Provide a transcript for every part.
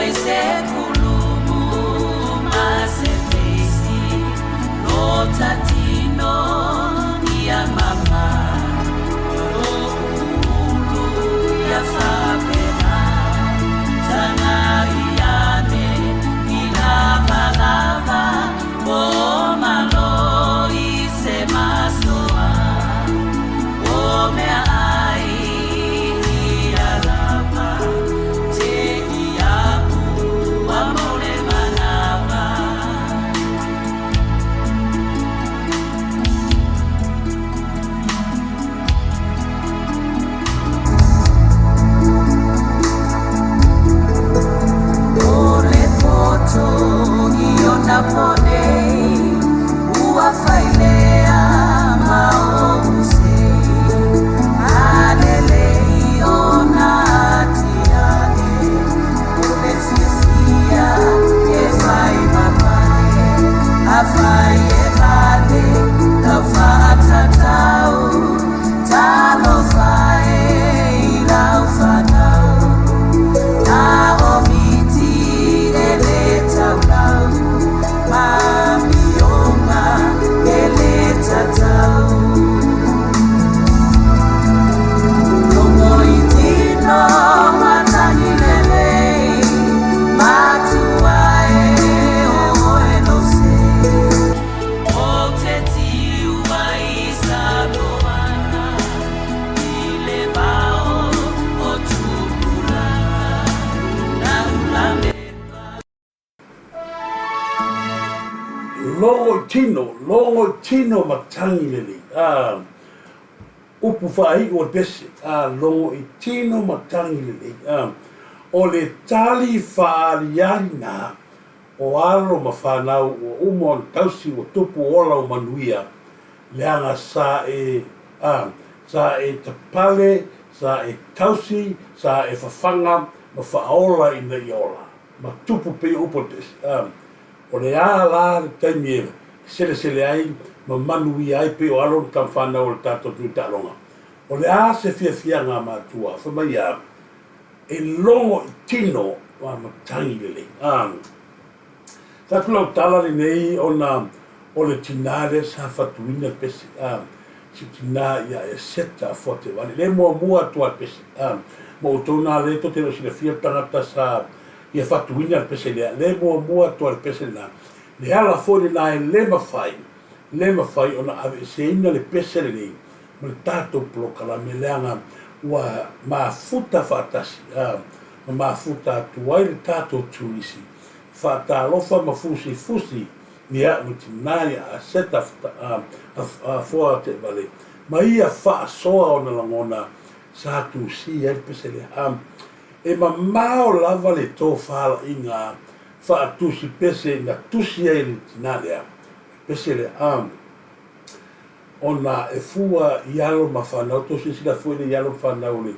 Fai se kulumu ma se feisi Lo tatino ia mama Lo ulu ia fapena Tanga iane i lava lava Mo malo i se masoa O mea ai ia lava Te iaʻu a mau le manawa. O le poto i ona po nei, ua fai lea ma ou sei, a lelei ona atiae, o le fiafia e fai ma pale, afai e vale tau faatatau, talofa e i lau fanau, a o miti e le taulau, ma amioga e le tatau. Logo i tino matagi lelei, matua e o oe lou sei. O te tiu ai sa moana i le vao o Tupulaga, lau mepa. Logo i tino, logo i tino matagi lelei, a upu faaiu o le pese, a logo i tino matagi lelei, a o le tali faaaliali na o alo ma fanau ua uma ona tausi ua tupu ola ua manuia, leaga sa e, a, sa e tapale, sa e tausi, sa e fafaga ma faaola ina ia ola, ma tupu pei o upu o le pese, a, o le a la le taimi e selesele ai ma manuia ai pei o alo ma tama fanau o le tatou atunuu i taaloga. O le a se fiafiaga a matua? Fai mai a, E logo i tino ma matagi lelei. A Fai atu lau tala lenei ona o le tinā lea sa fatuina le pese, a si tinā ia Eseta Foatevale, le muamua atu a le pese. A Ma outou nā lea tou te le o silafia le tagata sa ia fatuina le pese lea, le muamua atu a le pese lenā. Le ala foi lenā e le mafai, le mafai ona aveeseina le pese lenei ma le tatou polokalame leaga ua mafuta faatasi a ma mafuta atu ai le tatou turisi faatalofa ma fusifusi ia ma tina ia Aseta Afoa Teevale ma ia faasoa ona lagona sa tusia ai le pese lea. A E mamao lava le tofalaiga faatusi pese na tusi ai e le tina lea le pese lea. A Ona e fua i alo ma fanau, tou silasila foi lea i alo ma fanau o le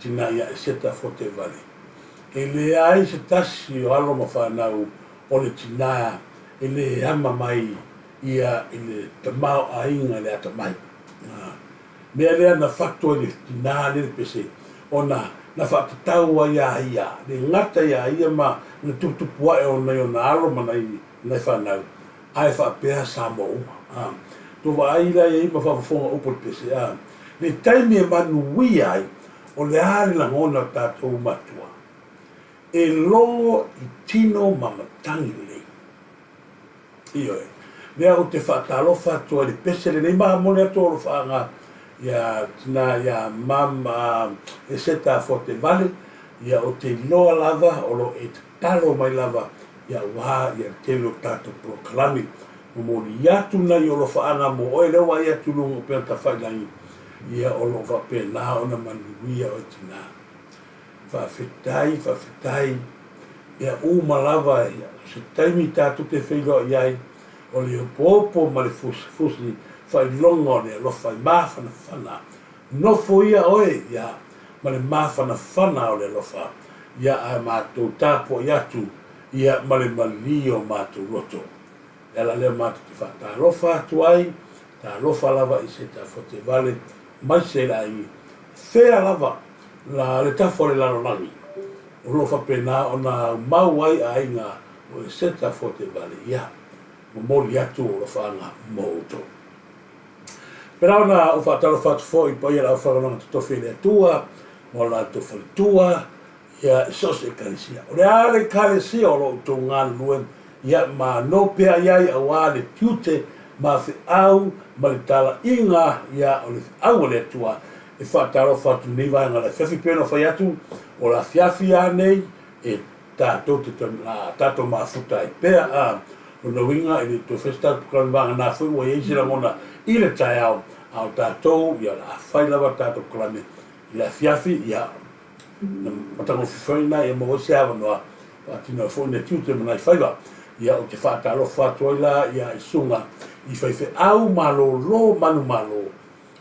tina ia Eseta Fotevale. E leai se tasi o alo ma fanau o le tina e le ama mai ia i le tamaoaiga i le atamai. Mea lea na fatu ai le tina lea le pese, ona na faatatau ai ia ia, le gata ia ia ma na tuputupu ae o nai ona alo ma nai fanau, ae faapea Samoa uma. A, tou vaai la i ai ma faafofoga upu o le pese, a, le taimi e manuia ai, o le a le lagona o tatou matua? E logo i tino ma matagi lelei. Ioe. Lea ou te faatalofa atu ai i le pese lenei ma momoli atu alofaaga ia tina ia Mam Eseta Foatevale, ia ou te iloa lava o lo o e tatalo mai lava ia aua ia le tele o tatou polokalame. Momoli atu nai alofaaga mo oe lea ua vaai atu i luga o upega tafailagi, ia o lo o faapena ona manuia oe tina. Faafetai, faafetai, mea uma lava o se taimi tatou te feiloai ai, o le opoopo ma le fusifusi faailoga o le alofa i mafanafana. Nofo ia oe ia ma le mafanafana o le alofa ia a matou tapuai atu ia ma le malī o matou loto. Le ala lea matou te faatalofa atu ai, talofa lava i se tafote vale mai se le aiga, fea lava la le tafa o le lalolagi. o lo o faapena ona aumau ai aiga o Eseta Fotevale, ia, momoli atu o alofaaga mo outou. Pēlā ona ou faatalofa atu foi i paia o le aufaigaluega totofi a le Atua ma o latou faletua, ia, i so o se Ekalesia. O le a le Ekalesia o lo o outou galulue, ia, malo pea i ai auā le tiute ma feau ma le talaiga, ia, o le feau a le Atua. E faatalofa atu i lenei vaega o le afiafi, pei ona fai atu, o le afiafi lava nei e tatou te toe tatou mafuta ai pea. A lona uiga e le toe fai se tatou polokalame vagana foi ua i ai se lagona i le taeao, a o tatou ia o le a fai lava tatou polokalame i le afiafi, ia na matagofie foi lena ia maua ai se avanoa faatino ai foi nai tiute ma nai faiva. Ia ou te faatalofa atu ai la ia i susuga i faifeau malolo manumalo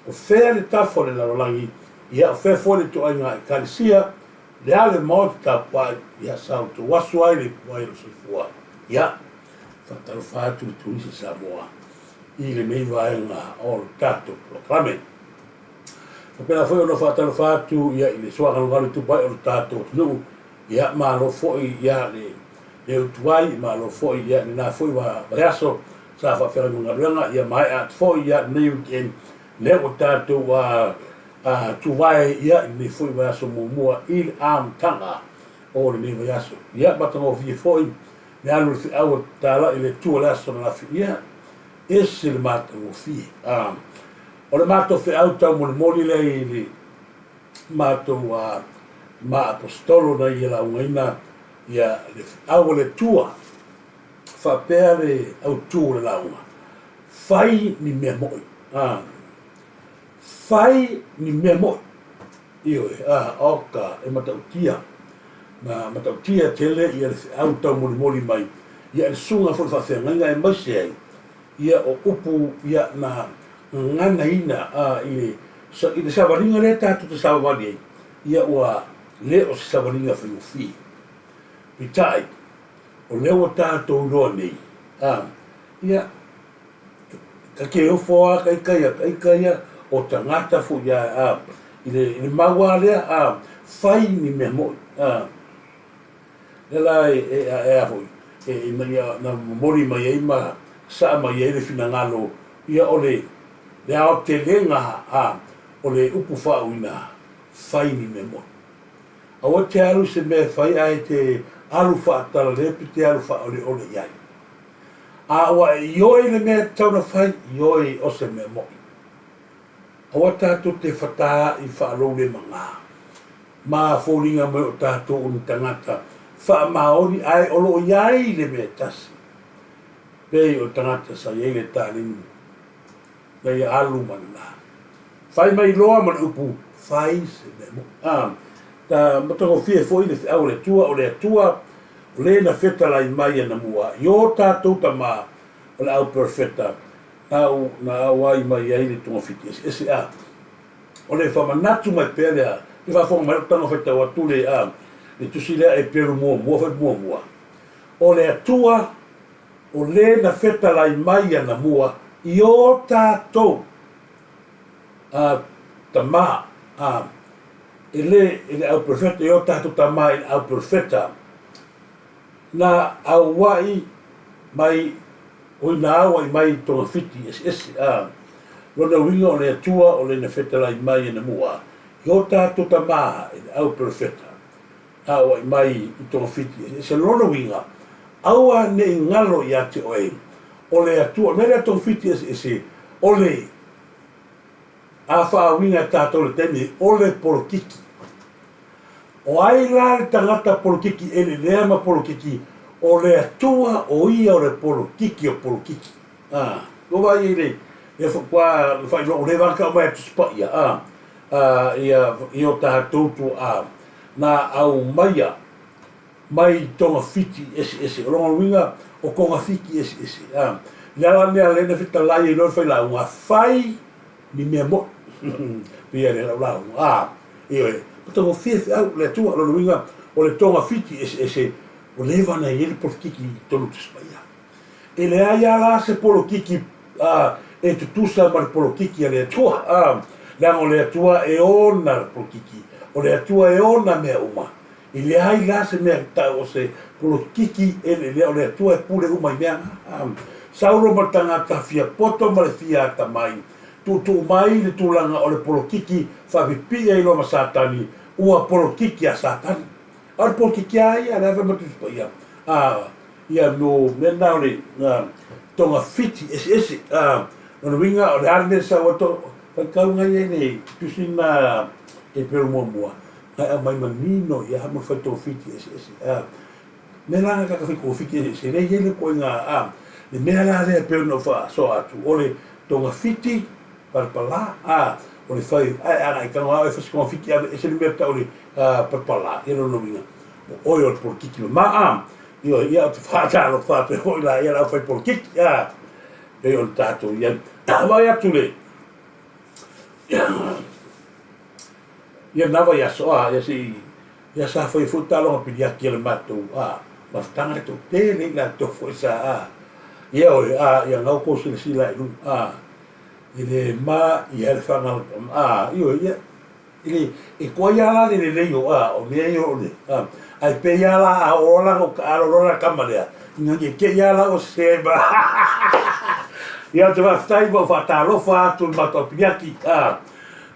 o fea le tafa o le lalolagi, ia o fea foi le ituaiga ekalesia Le a le maota tapuai, ia sa outou aso ai le ipu ai o le soifua. Ia, faatalofa atu le Turisi Samoa i lenei vaega o le tatou polokalame. Faapena foi ona faatalofa atu ia i le suagalugalu i tupai o le tatou atunuu. Ia, malo foi ia le le utu ai, malo foi ia lena foi vaiaso sa faafeagai ma galuega, ia maea atu foi ia lenei weekend lea ua tatou tuvae ia i lenei foi vaiaso muamua i le amataga o lenei vaiaso. Ia matagofie foi le alu o le feau a talai i le Atua i le aso ananafi. Ia, ese le matagofie. O le matou feau taumolimoli lea i le matou ma aposetolo na ia laugaina ia le feau a le Atua faapea le autu o le lauga, fai ni mea mo'i. Fai ni mea mo'i. Ioe, a, oka, e matautia, na matautia tele ia le feau taumolimoli mai ia le susuga foi i le faafeagaiga aemaise ai ia o upu ia na gaganaina a, i le i le savaliga lea tatou te savavali ai, ia ua le o se savaliga faigofie. Peitai, o lea ua tatou iloa nei, a, ia, Ta te ofo a ka ika ia, ka ika ia, o tagata foi ia, a, i le, i le mau a lea, a, fai ni mea mo'i, a. Lea la e, e, e a foi, e, ina ia na momoli mai ai ma sa'a mai ai le finagalo, ia o le, le aotelega, a, o le upu faauiina, fai ni mea mo'i. Aua te alu i se mea e fai ae te alu faatalale pe te alu faaoleole i ai. A ua e ioe i le mea e tatau ona fai, ioe o se mea moʻi. Aua tatou te fatā i faaloulemaga ma foliga mai o tatou o ni tagata faamaoni ae o lo o i ai le mea e tasi, pei o le tagata sa i ai le taleni na ia alu ma lena. Fai mai loa ma le upu, fai se mea moʻi. A, ta matagofie foi le feau a le Atua, o le Atua o le na fetalai mai anamua i o tatou tama o le au perofeta na u na auai mai ai le togafiti eseese. A, o le faamanatu mai pea lea, te faafofoga mai lou taga faitau atu le, a, le tusi lea e Peru muamua fai muamua, o le Atua o le na fetalai mai anamua i o tatou a, tama, a, e le i le au perofeta, i o tatou tama i le au perofeta, na auai mai, oi na auai mai i togafiti eseese, a, lona uiga o le Atua o le na fetalai mai anamua i o tatou tama i le au perofeta, na auai mai i togafiti eseese. Lona uiga, aua ne i galo ia te oe, o le Atua, o le mea lea togafiti eseese, o le a faauiga e tatou i le taimi nei, o le polokiki. O ai la le tagata polokiki e lelea ma polokiki? O le Atua o ia o le polokiki o polokiki. A, ua vaai ai le, le fa, faailoa ua leva ona tau mai a Tusi Paia, a, a, ia, i o tatou tuaa na aumaia mai togafiti eseese. O lona uiga, o togafiti eseese. A, le ala lea lea na fetalai ai loa le failauga, fai ni mea moʻi. Pei a lea lau lauga. A, ioe, matagofie feau le Atua. O lona uiga, o le togafiti eseese, ua leva ona i ai le polokiki i totonu o Tusi Paia. E leai a la se polokiki e tutusa ma le polokiki a le Atua, leaga o le Atua e ona le polokiki, o le Atua e ona mea uma. E leai la se mea e tau o se polokiki eleelea o le Atua e pule uma i mea na. Saulo ma le tagata fia poto ma le fia atamai, tuutuu mai le tulaga o le polokiki faapipii ai loa ma Satani, ua polokiki a Satani. A o le polokiki a ia, lea fai mai le Tusi Paia, ia no mea na o le togafiti eseese. Lona uiga o le a le mea e sau ai to, faitau ngai ai le tusi na e Peru muamua, na e aumai manino ia mo le fai togafiti eseese. Mea la na kaka fai togafiti eseese, lea e i ai le ituaiga, le mea la lea e pei ona ou faasoa atu, o le togafiti palapala, o le fai, ae a na e tago lava oe e fai se togafiti ave ese le mea e tau o le palapala, ia lona uiga, o oe o le polokiki mama, a. Ioe, ia ou te faatalofa atu ai foi la i le aufai polokiki, a, pei ona tatou i ai. Vaai atu le, ia lena vaiaso, a, ia se i, ia sa faia foi taaloga piliati a le matou, a, mafutaga e toatele i latou foi sa, a, ia oe, a, ia na outou silasila i luga, a, e le ma ia le faga, a, ioe, ia, E le, e toai lava la le lelei o, a, o mea ia o le, a, ae pei lava la a oo la na taalo loa la tama lea, ina ne i te i lava la ua sese ai ma Ia ou te faafetai ma ou faatalofa atu i le matou apiliaki, a,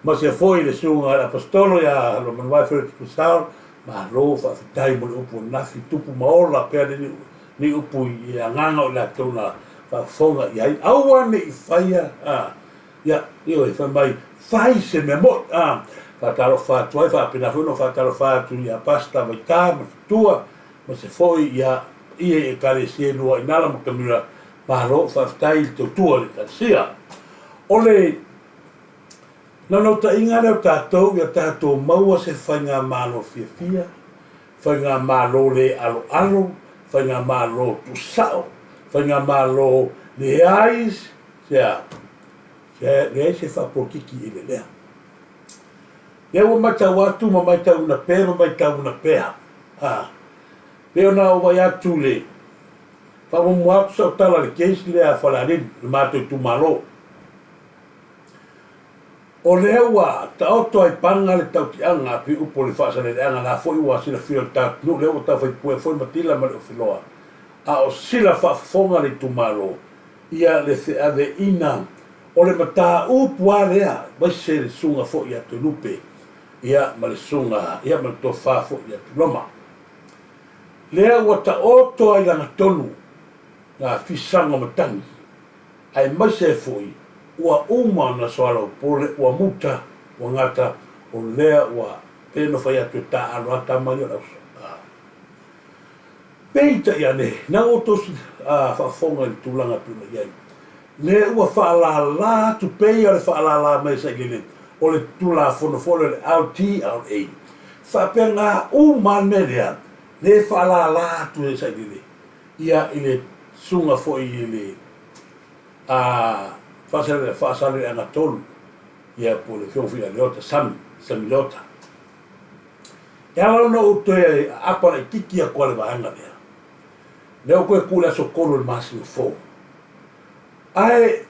ma se foi le susuga i le Aposetolo ia Luamanuvae Frederick Purcell, malo faafetai mo le upu ananafi, tupu ma ola pea lenei upu i agaga o i latou na faafofoga i ai, aua ne i faia, a, Ia, ioe, fai mai, fai se mea moni. A, faatalofa atu ai, faapena foi ona faatalofa atu ia Pastor Vaita ma Fitua, ma se foi ia paia i Ekalesia e lua i Nala ma Kamira, malo faafetai i le tautua i le Ekalesia. O le naunautaiga lea o tatou ia tatou maua se faigamalo fiafia, faigamalo le aloalo, faigamalo tuusao, faigamalo leai Sea, sea, leai se faapolokiki i le lea. Lea ua matau atu ma matauina pea ma matauina pea. A, pei ona ou vaai atu i le faamuamua atu sau tala i le case lea a Falealili, le matou itumalo. O lea ua taoto ai paga le tautiaga a Piupu o le faasaleleaga la foi ua silafia e le tatou nuu lea ua taufai pue foi Matila ma le Ofiloa a o sila faafofoga le itumalo ia le feaveina o le mataupu a lea aemaise le susuga foi ia Toelupe ia ma le susuga ia ma le tofa foi ia Tuloma. Lea ua taoto ai lagatonu nga fisaga o matagi aemaise ai foi ua uma ona soalaupule ua muta ua gata o lea ua pei ona fai atu e taaalo a tama ia o le auso. Peitai ane, na ua outou faafofoga i le tulaga e pei ona i ai, lea ua faalala atu pei o le faalala mai e sailele o le Tulafono foi lea o le LTRA, faapena uma lava le mea lea, lea e faalala atu e sailele ia i le susuga foi i le Faasaleleaga 3, ia po o le Afioga foi ia Leota Sami, Sami Leota. E ala ona ou toe aapa laitiiti atu a le vaega lea, lea ua toe tu i le aso 3 o le masina fou. Ae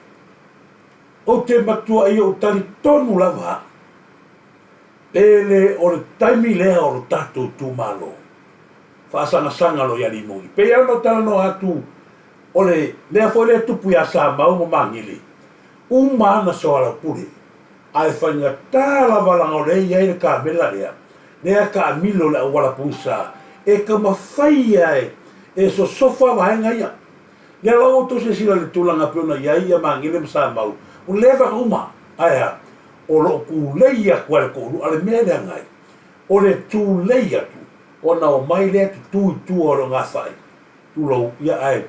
ou te matuai ou talitonu lava pe le o le taimi lea o lo tatou itumalo faasagasaga loa ia Limoni. Pei lava ona ou talanoa atu o le mea foi lea e tupu ia Samau ma Magele, uma lava na soalaupule Ae faigata lava laga o lea e i ai le kamela lea, lea taamilo i le auala pogisa e taumafai ai e sosofa vaega ia. Lea la ua outou silasila i le tulaga e pei ona i ai ia Magele ma Samau, ua leva ona uma, ae a? O lo o tulei atu lava le toalua. A o le mea e leaga ai, o le tulei atu ona omai lea tutu i tua o le ogafai, tulou, ia ae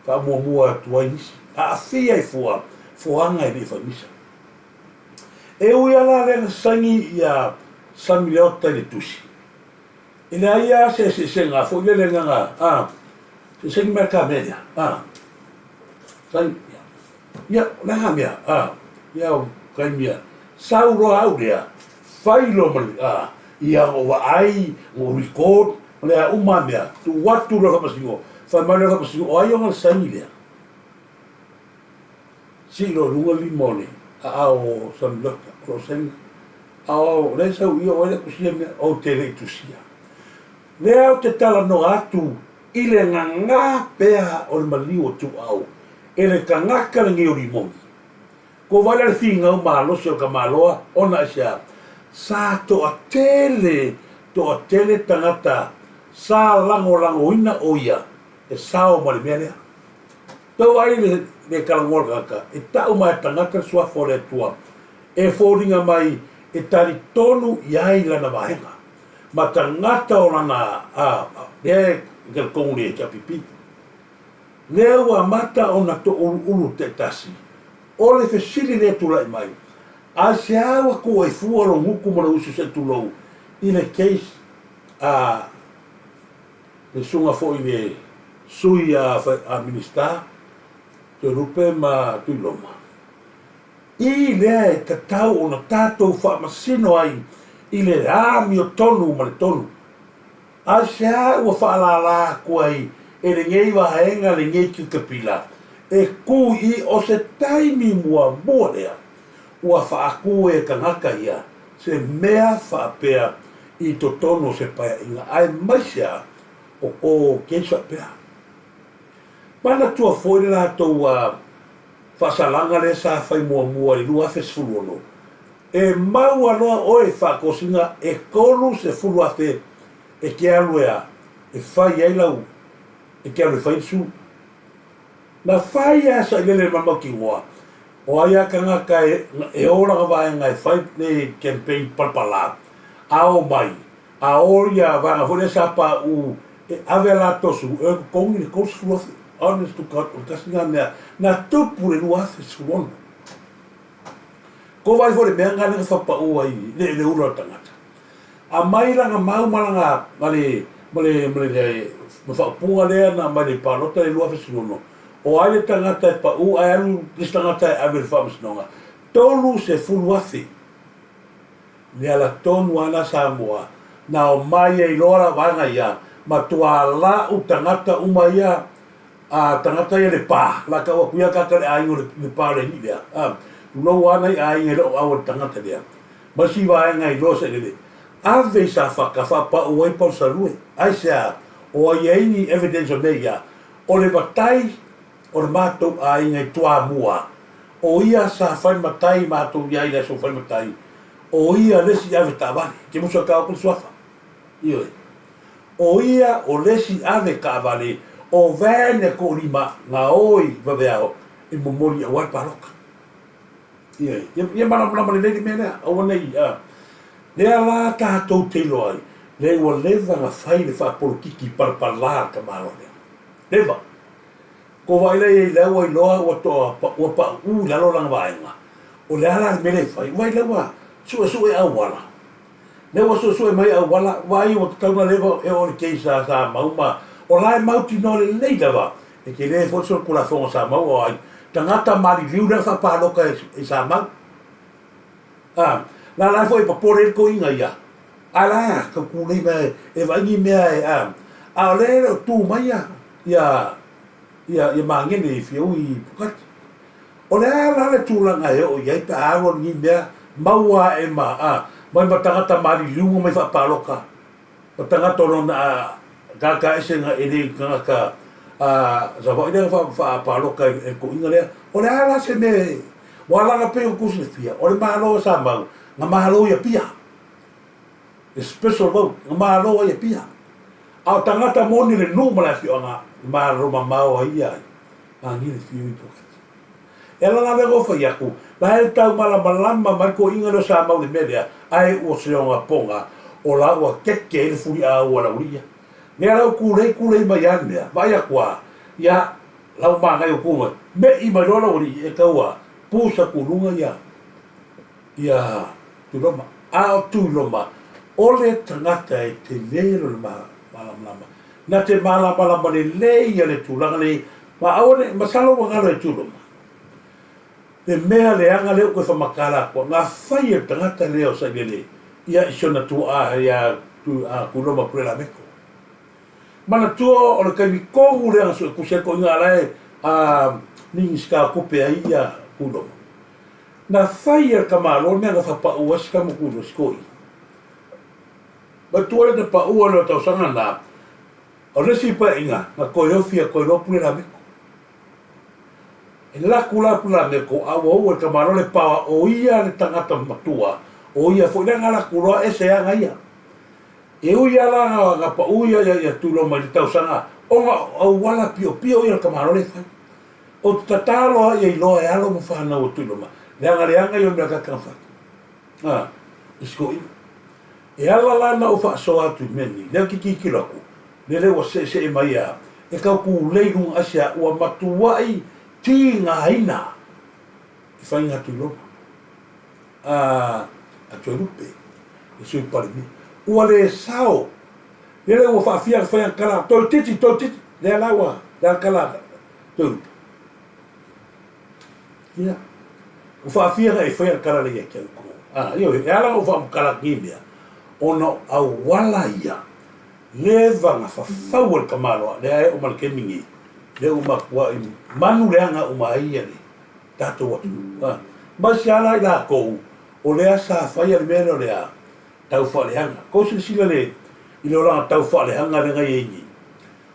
faamuamua atu ai nisi. Aafia ai fua foaga e le i fai misa. E ui lava la lea na saini ia Sami Leota i le tusi, e leai lava se eseesega foi lele na na, a, se saini mai le ta mea lea, a, saini, ia, o le a mea, a, ia o taimi a, sau loa au lea, fai loa ma le, a, ia na ou vaai, na ou record, o le a uma lava mea, tuu atu loa i le faamasino, fai mai loa le faamasino, o ai ona le saini lea? Sii loa i luga lima o le aao o Samilota, o lou saini. A o lea e sau i o ai le tusia mea, ou te le i tusia. Lea ou te talanoa atu i le gagā pea o le maliu o Tuuau e le tagata lenei o Limoni. Ko wai la le finau malosi o le tamaloa ona aisea? Sa toatele, toatele tagata sa lagolagoina o ia e sao ma le mea lea. Tau vaai le le talanoa o le tagata, e tau mai e tagata le suafa o le Atua e foliga mai e talitonu i ai lana vaega ma tagata o lana a, lea e talitonu i le HRPP. Lea ua amata ona touluulu taitasi. O le fesili lea e tulai mai, aisea ua tuu ai fua lou gutu ma lou uso se i tulou i le case a le susuga foi i le sui a Minisita Toelupe ma Tuiloma? I lea e tatau ona tatou faamasino ai i le amiotonu ma le tonu. Aisea ua faalala atu ai e lenei vaega lenei tilotapila e tu i o se taimi muamua lea ua faatu e tagata ia se mea faapea i totonu o se paeaiga aemaise a o ko case faapea. Manatua foi le latou faasalaga lea sa fai muamua i le 2016, e maua loa oe i faatosina e 30,000 e te alu e a? E fai ai lau, e te alu e fai le sui. Na fai lava sailele ma mautinoa, o ai a tagata e o lana vaega e fai le campaign palapala, a o mai, A o ia vaega foi lea sa pauu e ave a latou sulu, e totogi le 30,000. Honest to God, o le tasi lena mea na tupu i le 2016. Ko vaai foi le mea lena lea na faapau ai le le ula o le tagata. Aumai lana mau ma lana ma le ma le ma le ma faaupuga lea na aumai le palota i le 2016, o ai le tagata e pau ae alu le isi tagata e ave i le faamasinoga, 30,000. Le ala tonu a na Samoa na omai ai loa la vaega ia matua lau tagata uma ia a tagata ia le pa la tau atu ia tagata le aiga o le pa o le alii lea a tulou a nai aiga e le o au le tagata lea ma isi vaega i loa sailele ave i Safata faapau ai Palusalue aisea o ai ai ni evidence o mea ia o le matai o le matou aiga i Toamua, o ia sa fai matai matou i ai i le aso fai matai, o ia le isi ave taavale, ke musu a tau atu le suafa. Ioe. O ia o le isi ave taavale, o van e toalima na o i Vaveao e momoli aua le palota. Ioe. Ia, ia malamalama lelei le mea lea, aua nei, a. Lea la tatou te iloa ai, lea ua leva na fai le faapolokiki palapala a le tamaloa lea. Leva. Ko vaai la iai lea ua iloa ua toa ua pauu i lalo lana vaega, o le a la le mea lea e fai? Vaai lea ua suesue auala, lea ua suesue mai auala, vaai ua tatau ona leva e oo i le case a Samau ma o la e mautinoa lelei lava e tele foi le solitulafono a Samau o ai tagata maliliu lea na faapaloka e Samau. A, la la foi e popole ai le toeaina ia, a la tau tulei mai e vaai ni mea e, a, a o lea e le o tu mai ia, ia, ia, ia Magele i Fiaui i Pukati. O le a la le tulaga e oo i ai pe a alu alu ni mea maua ae ma, a, mai ma tagata maliliu ma mai faapaloka ma tagata o lona, a, tagata ese na e le tagata, a, Savaii lea na faapaloka e le toeaina lea. O le a la se mea e, ua laga pei ona tuu silafia, o le Malo o Samau, na malo i Apia. Le special vote, na malo ai Apia. A o tagata moni o le nuu ma le afioaga, na malo mamao ai ia Magele Fiu i Puketi. E ala la lea ona fai atu, la e tau malamalama mai le toeaina lea o Samau i le mea lea, ae ua seoga poga, o la ua keke ai le fuliaau a le aualii ia. Lea la ua tulei tulei mai lava le mea, vaai atu lava, ia, lau manaia o tu mai, me'i mai loa le aualii e tau a pusa atu i luga ia, ia Tuiloma. A o Tuiloma, o le tagata e tele lona malamalama. Na te malamalama lelei ia le tulaga nei, ma aua ne, masalo ua galo e Tuiloma. Le mea leaga lea ua toe faamatala atua, na fai e le tagata lea o Sailele ia i si ona tuaa ia Tuiloma Pulelameko. Manatua o le taimi tonu lea na suetusi ai toeaiina a la e Minisita o Tupe ai ia Tuiloma. Na fai e le tamaloa le mea na faapau ai si tama Tuiloma, si toeaina. Matua le paua lea o tausaga na, o le isi paeaiga na toe ofi e toe loa Pule Lameko. E laku la Pule Lameko a ua oo i le tamaloa le paoa o ia le tagata matua, o ia foi lea na laku loa ese aga ia. E ui lava la na pau ia ia Tuiloma i le tausaga ona o auala piopio ia o le tamaloa lea e fai. Ou te tatalo lava ia iloa e alo ma fanau a Tuiloma, leaga leaga ia o le mea kaka na fai. A, i si toeaina. E ala la ona ou faasoa atu i mea nei, lea ou te tilotilo atu, lele ua seesee mai a e tau tulei i luga aisea ua matuai tigaina i faiga a Tuiloma, a, a Toelupe, le Sui Palemia. Ua le sao, lele ua faafia ona fai ana tala, toeitiiti, toeitiiti, lea la ua, le a le tala a Toelupe? Ia, ua faafia ona e faia le tala lea ia te au i A, ioe, e ala ona ou faamatala atu nei mea, ona o auala ia, leva na fafau e le tamaloa, lea e oo mai le taimi nei, lea ua matuai manu leaga uma ai ia le tatou atunuu. A, ma se ala i latou, o lea sa faia le mea lea o le a, tau faaleaga. Tou silasila le, i le olaga tau faaleaga lea na i ai nei.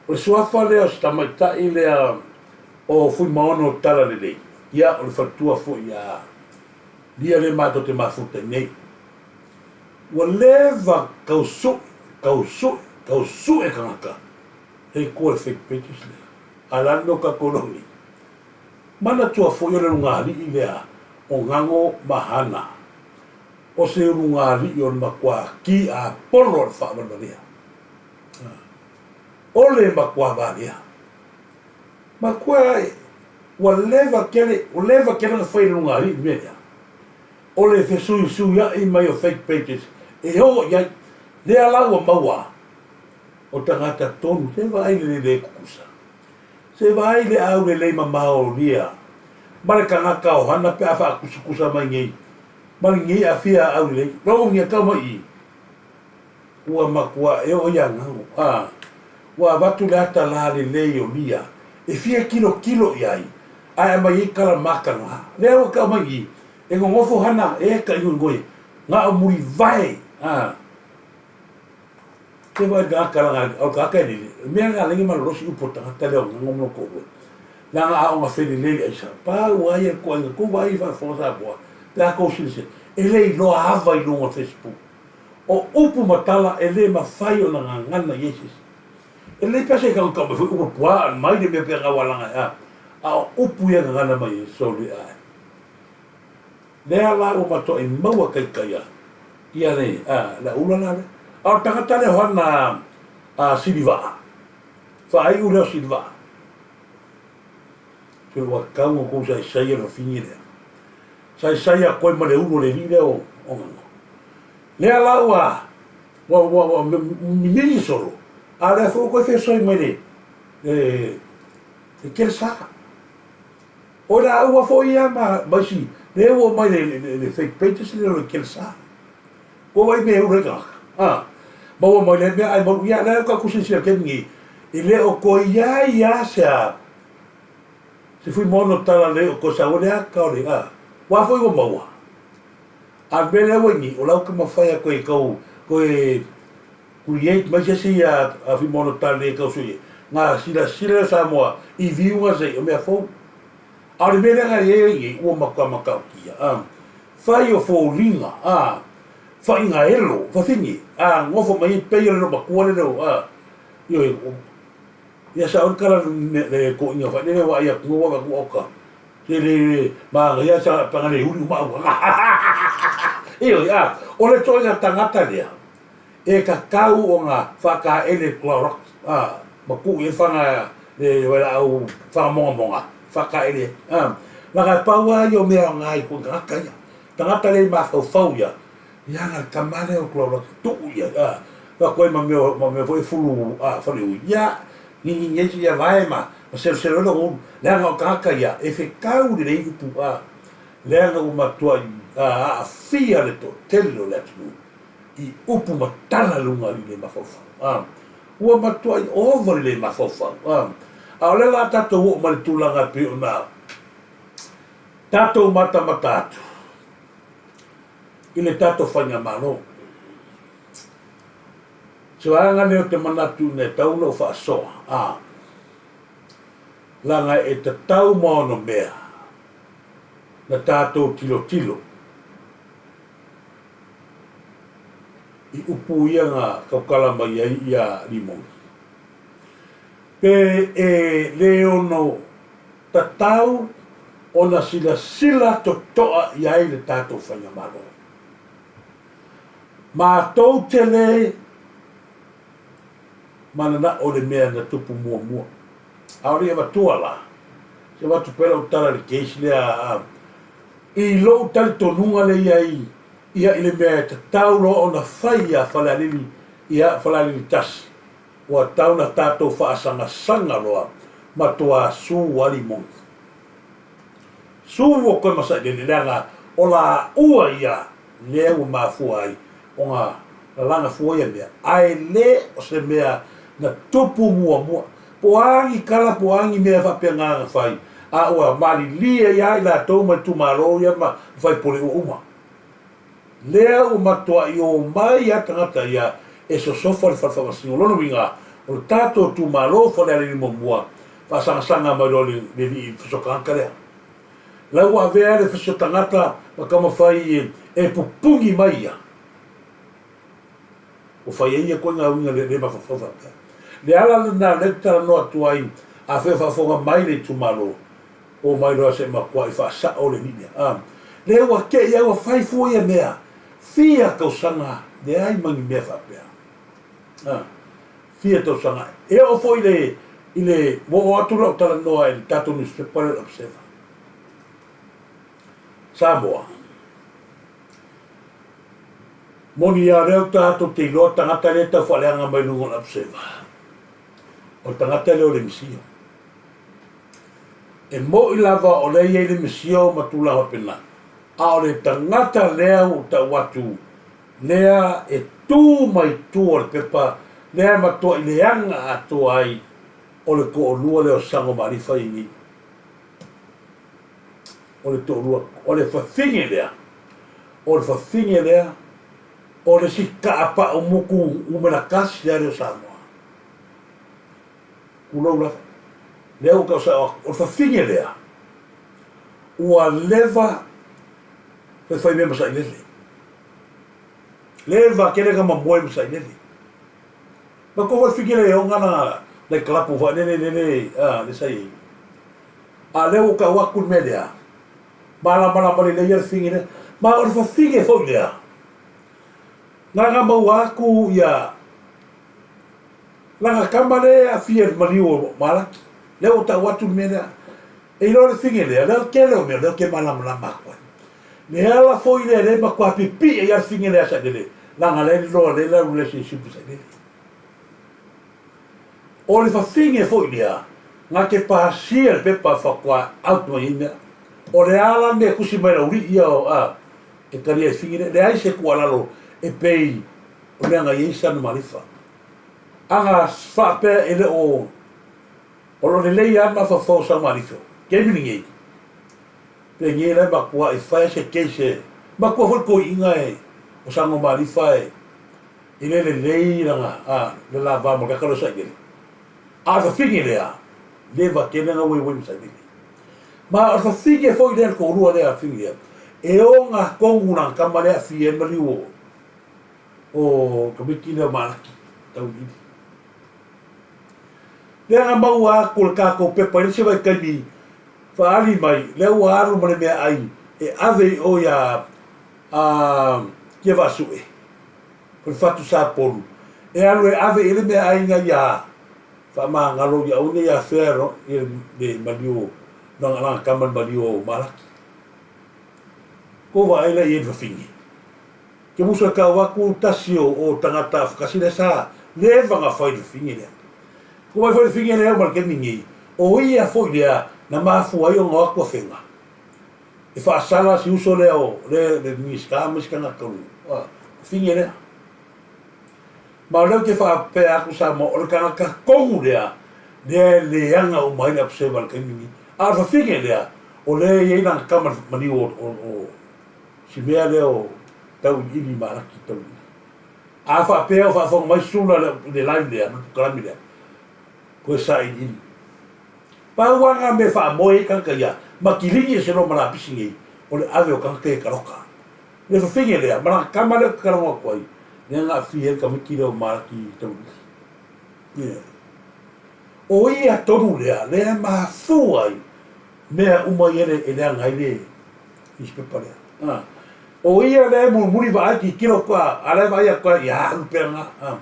O le suafa lea o si tamaitai lea o Fuimaono Talalelei, ia, o le faletua foi ia Lia lea matou te mafuta i nei. Ua leva tau sue, tau sue, tau sue tagata e i tua i fake pages lea. A o le a le mea o tatou iloa nei? Manatua foi o le ulugalii lea o Gago ma Hana, o se ulugalii o le matua tiapolo o le faavalevalea. O le matua valea. Matua ua leva tele, ua leva tele ona fai e le lugalii le mea lea. O le fesuisuia'i mai o fake pages e oo i ai, lea la ua maua o tagata tonu, se vaai le le tutusa, se vaai le aulelei mamao lia ma le tagata o hana pe a faatusatusa mai nei ma lenei afia aulelei, logogia tau mai i i. Ua matua e oo ia Gago, a ua avatu le ata lalelei o Lia e fia tilotilo i ai, ae aumai ai tala mataga. Lea ua tau mai i, e nonofo hana e ka igoigoe, na o mulivae, a. Te vaai le tagata laga, o le tagata e lele, o le mea lena lea e malolosi upu o le tagata lea o Gago ma lona toalua. Leaga a ona felelei le aisa, pau lava ia le toaiga, tou vaai i faafofoga Samoa, pe a tou silasila, e le iloa ava i luga o Facebook. O upu ma tala e le mafai ona gagana i ai se isi. E lelei pea se tagata mai foi upu puaa mai le mea pea gau alaga e a, a o upu ia e gagana mai ai, sole ae. Lea la ua matuai maua taitaia ia le, a, le aula la lea. A o le tagata lea o hana a Silivaa, faaiu lea o Silivaa, se ua tatau ona tou saisai le fafine lea. Saisai atu ai ma le ulu o le alii lea o Gago. Lea la ua ua ua ua mimini solo, a o lea foi ua toe fesoasoani mai le le le Kelesa. O laua foi ia ma ma isi lea ua omai le le le fake pages lea o le Kelesa. Ua vaai mea e ulu ai tagata, a maua mai lea mea ae malu ia lea ua tatou silasila i le taimi nei, e le o toe i ai lava se a Se Fuimaono tala lelei o koe saua le aka o le a wa foi ua maua. A le mea lea ua ini, o lau ke mawhai a koe kau koe create mai se isi a Fuimaono tala lelei kau sui e. Nga sila sila leo Samoa i viu nga sei o mea fou. A o le mea lea nga i ai i ua matua matautia. A fai o foliga a whainga elo, whawhini, a ngofo mai e pei o le matua le leo a ioe Ia sa ol kala le toeaina foi lele ua ai atu ua avatu oka se le manaia sa panga le uli uma au ioe a o le toeaina tagata lea e tatau ona faataele Clorox a ma tuu i ai fana le wailaau fagamogamoga faataele a leaga e pau lava ia o mea aoga i tagata ia tagata le mafaufau ia Ia na le tama lea o Clorox tuu ia a avatu ai ma mea ma mea foi fulu a faleui ia ngingingi ai ia vae ma ma seloselo ai lona ulu leaga o tagata ia e fetau lelei upu a leaga ua matuai a aafia le toatele o le atunuu i upu ma tala i luga i le mafaufau a ua matuai ova le le mafaufau a a o lea la tatou oo mai le tulaga e pei ona tatou matamata atu i le tatou faigamalo. Se vaega lea o te manatu ina e tau ona ou faasoa, a, leaga e tatau ma ona mea na tatou tilotilo i upu ia na tautala mai ai ia Rimoni. Pe e le ono tatau ona silasila totoa i ai le tatou Faigamalo. Matou te le mananao i le mea na tupu muamua. A o le i avatua la, se avatu pea lau tala i le case lea a, i lou talitonuga lea i ai ia i le mea e tatau loa ona fai ia Falealili ia Falealili 1, ua tatau ona tatou faasangasaga loa matuā su a Limoni. Su ua koe ma Sailele leaga o laua ia lea ua mafua ai ona lalaga fua ia mea, ae le o se mea na tupu muamua. Po o a ni tala po o a ni mea faapena na fai, a ua malilie ai lava i latou ma itumalo ia ma faipule ua uma. Lea ua matuai omai lava tagata ia e sosofa le fale faamasino. O lona uiga, o le tatou itumalo Falealili muamua, faasangasaga mai loa i le alii fasotagata lea. La ua avea le fasotagata ma taumafai e pupuni mai ia. Ua fai ai ia ituaiga uiga le mafaufau faapea. Le ala lena lea ou te talanoa atu ai, afai o faafofoga mai le itumalo, omai loa se i matuai faasao le alii lea. A, lea ua te i a ua fai fua ia mea, fia tausaga leai ma ni mea faapea. A, fia tausaga. E oo foi i le, i le, ua oo atu lau talanoa i le tatou newspaper lea o le Observer. Samoa. Moni a lea ua tatou te iloa tagata lea e tau faaleaga mai luga o le Observer. O le tagata lea o le Misio. E mo'i lava o lea e i ai le misio ma tulaga faapena, a o le tagata lea ua ou tau atu lea e tu mai tua o le pepa lea e matuai leaga atoa ai o le toalua lea o Sago ma Alifa i nei. O le toalua, o le fafine lea, o le fafine lea, o le isi taapau mutu numera tasi lava lea o Samoa. Tulou lava. Lea ua tau sao atu, o le fafine lea, ua leva faifaimea ma sailele. Leva tele na mamoe ma sailele. Ma kou foi fafine lea e ona na nai kalapu faailele lele a le sa i ai. A lea ua tau atu le mea lea, malamalama lelei ia le fafine lea. Ma o le fafine foi lea, na na maua atu ia Lana tama lea e aafia i le maliu o Malaki. Lea ua tau atu le mea lea. E iloa le fine lea, lea o le tele o mea lea ou te malamalama atu ai. Le ala foi lea lea e matua pipii ai lava le fine lea a Sailele, leaga lea e iloa lea le relationship ma Sailele. O le fafine foi lea, na te pasia le pepa faatoa out mai ai mea. O le a la le mea e tusi mai laulii ia o, a, e talia e le fine lea. Leai se tuualalo e pei o mea na i ai Sana Malifa. Ana faapea e le o o lo lelei lava mafaufau o Saumalife, taimi lenei, penei la e matua e fai se case e matua foi le toeaina e o Saumalifa e e le lelei lana a le la va ma le tagata lea o Sailele. A o le fafine lea, leva tele ona ueiuei ma Sailele. Ma o le fafine foi lea le toalua lea fafine lea, e ona tonu lana tama lea e aafia ai le maliu o o tamaiti lea o Malaki tauiliili. Lea na maua atu le tatou pepa i le isi vaitaimi faaali mai lea ua alu ma le meaai e ave i o ia a Tiavaasue o le fatu Sapolu e alu e ave i ai le meaai ina ia faamagalo ia aua ne i afea le maliu o lana tama i le maliu o Malaki. Kou vaai la i ai le fafine. Ke musu e kau atu tasi o o tagata afakasi lea sa leva na fai le fafine lea. Ko wai foi le fafine lea ma le taimi nei, o ia foi lea na mafua ai ona o atu afega e faasala si uso lea o le le Minisita ma isi tagata o le fafine lea. Ma o lea ou te faapea atu Samoa, o le tagata tonu lea, lea e leaga uma ai le apuseva i le taimi nei. A o le fafine lea, o lea e i ai lana tama maliu o, o, o si mea lea o tauiliili Malaki tauiliili. A faapea o faafofoga mai Sula i le live lea ma le polokalame lea, toe sailiili. Pau lava na mea e faamoe ai tagata ia ma kiligi ese loa ma lapisi nei, o le ave o tagata ia e taloka. Le fafine lea ma lana tama lea ou te talanoa atu ai, lea na aafia ai le tamaiti lea o Malaki Taulili. Ioe. O ia tonu lea, lea e mafua ai mea uma ia e leaga ai le newspaper lea. A. O ia lea e mulimuli vaai tilotilo atu a, a la e vaai atu ai, ia alu pea lena. A.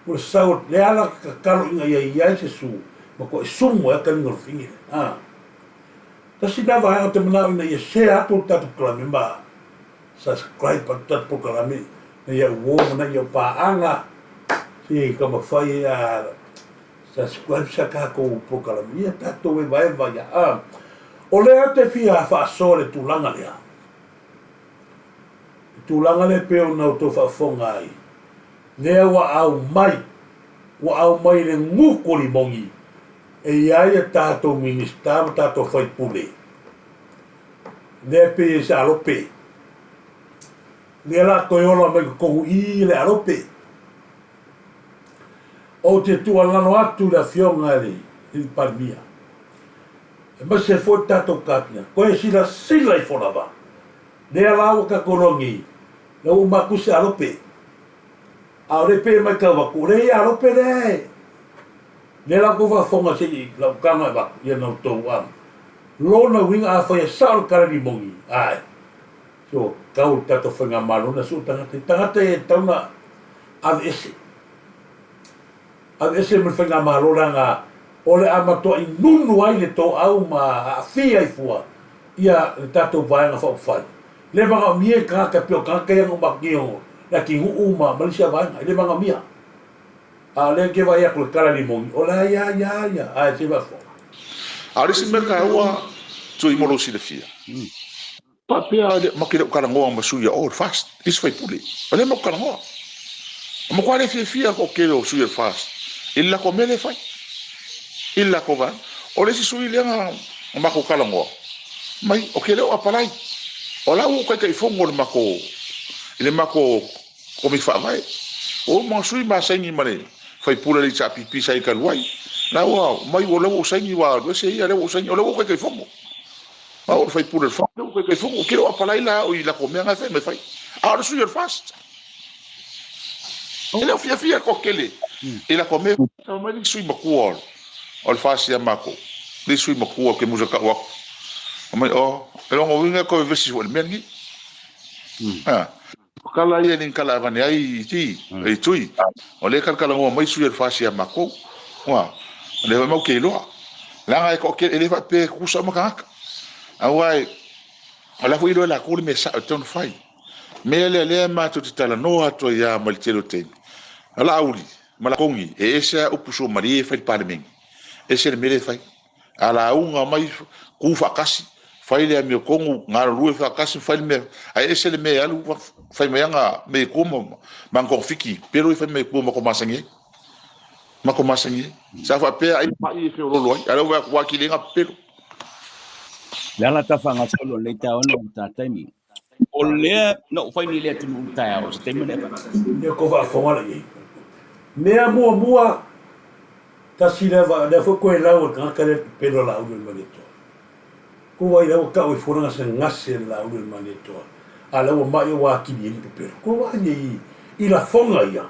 Ua sau, lea la tatalo ina ia i ai se su, matuai sumu ai taliga o le fafine lea. A. Tasi lena vaega ou te manao ina ia share atu le tatou polokalame ma subscribe atu le tatou polokalame ina ia uo ma nai au paaga se i taumafai a subscribe sa tatou polokalame ia tatou evaeva ia. A. O lea ou te fia faasoa le tulaga lea. Le tulaga lea e pei ona outou faafofoga ai, lea ua aumai, ua aumai le gutu o limogi e i ai a tatou Minisita ma tatou sui usufono, lea e pei e se alope, lea o le a toe ola mai totonu i i le alope. Ou te tuualalo atu i le Afioga i le Palemia, aemaise foi le tatou Kapina, toe silasila ifo lava, lea la ua tatou iloa nei, lea ua uma atu se alope, a o lea e pei e matau atu, o lea e i alope lea e, lea la ua outou faafofoga se i lau taga e avatu, ia na outou a. Lona uiga afai e sao le tala limoni, ae, se ua tatau le tatou faigamalo na sue tagata, tagata ia e tatau ona aveese. Aveese ma le faigamalo leaga o le a matuai nunu ai le toau ma aafia ai fua ia le tatou Vaega Faaupufai. Le manaomia i tagata pei o tagata ia na uma atu nei o Leatinuu ma ma le isi vaega, e le manaomia. A o lea ou te vaai atu i le tala limoni, o la e ia ia ia, ae se faafofoga. A o le isi mea taua, Tui mo lou silafia, Faapea le ma ke le talanoa ma sui a o le FAST, isi faipule. O lea ma talanoa. O matua le fiafia ko ke o sui o le FAST. I le latou mea lea e fai. I le latou vaega. O le isi sui lea na matou talanoa mai, o ke le o apalai. O la ua ou taitaifono i le matou, i le matou Komiti Faavae. Ua uma ona sui ma saini ma le faipule a le HRPP sa i talu ai. La ua mai o lea ua ou saini ua alu ese ia, lea ua ou saini, o lea ua ou taitaifono. Au o le faipule o le FAST. Ou te le o apalai la au i lako mea na e fai mai fai. A o le sui o le FAST. E le o fiafia le toatele i lako mea. Tau mai le sui matua o le FAST ia matou. Le sui matua ou te musa tau atu. Fai mai, oh, e lona uiga e toe vevesi foi i le mea lenei. O tala ia e le ni tala e avane ai i ti, i tui. O lea e talatalanoa mai sui o le FAST ia matou. Ua, o lea foi matou te iloa. Leaga e toatele, e le faapea e tutusa uma tagata. Aua e, o la foi e iloa e latou le mea sao e tatau ona fai. Mea lea lea matou te talanoa atu ai lava mai le tele o taimi. O Laauli ma Laakogi, e ese lava upu suamalie e fai i le Palemene, ese le mea lea e fai. A lauga mai, tu faatasi, fai le amiotonu, galulue faatasi, fai le mea, ae ese le mea e alu fai mai ana mea i tua ma ana togafiti pelo ia fai mai tua matou masani ai. Matou masani ai. Sa faapea ai mai e feololo ai, a o lea ua vaai atu ua atili ai ona pepelo. Le ala ta faagasolo o lenei taeao ona o ta taimi. O lea na ou fai nei i le atunuu i le taeao, o se taimi lea. Ia kou faafofoga la i ai. Mea muamua, Tasi lea va, lea foi koe lau e le tagata lea le pepelo a Laauli o le Malietoa. Ko wai lea ua tau ai fua le gasegase a le Laauli o le Malietoa, a lea ua mai ua atili ai le pepelo. Ko wai nei i lafoga ia,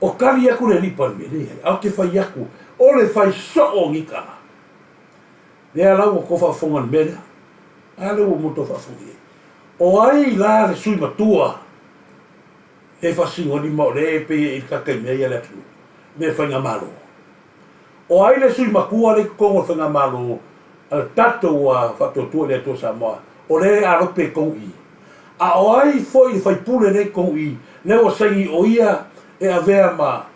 o kali atu le alii Palemia, leai, a ou te fai atu, o le fai soo o nei tala. Lea la ua tou faafofoga i le mea lea. A lea ua uma tou faafofoga i ai. O ai la le sui matua e faasino lima o lea e pei e ilitaka i mea ia le atunuu, me faigamalo. O ai le sui matua lea i totonu o le faigamalo a le tatou Faatuatua i le Atua Samoa, o lea e alope i totonu i i? A o ai foi le faipule lea i totonu i i, lea ua saini o ia e avea ma,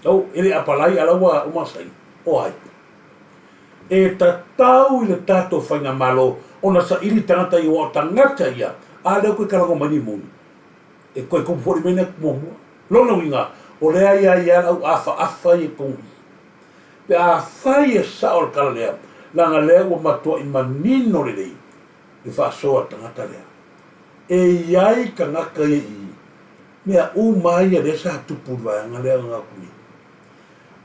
oh, e le apalai a la ua uma ona saini? O ai? E tatau i le tatou faigamalo ona saili tagata ia, aua o tagata ia, a lea ua toe talanoa mai ni moni. E toe tupu foi le mea lea muamua. Lona uiga, o lea ia ia le au afaafa ia i totonu i i. Pe afai e sao le tala lea, leaga lea ua matuai manino lelei le faasoa a le tagata lea. E i ai tagata ia i i. Mea uma ia lea sa tupu i le vaega lea na atu nei.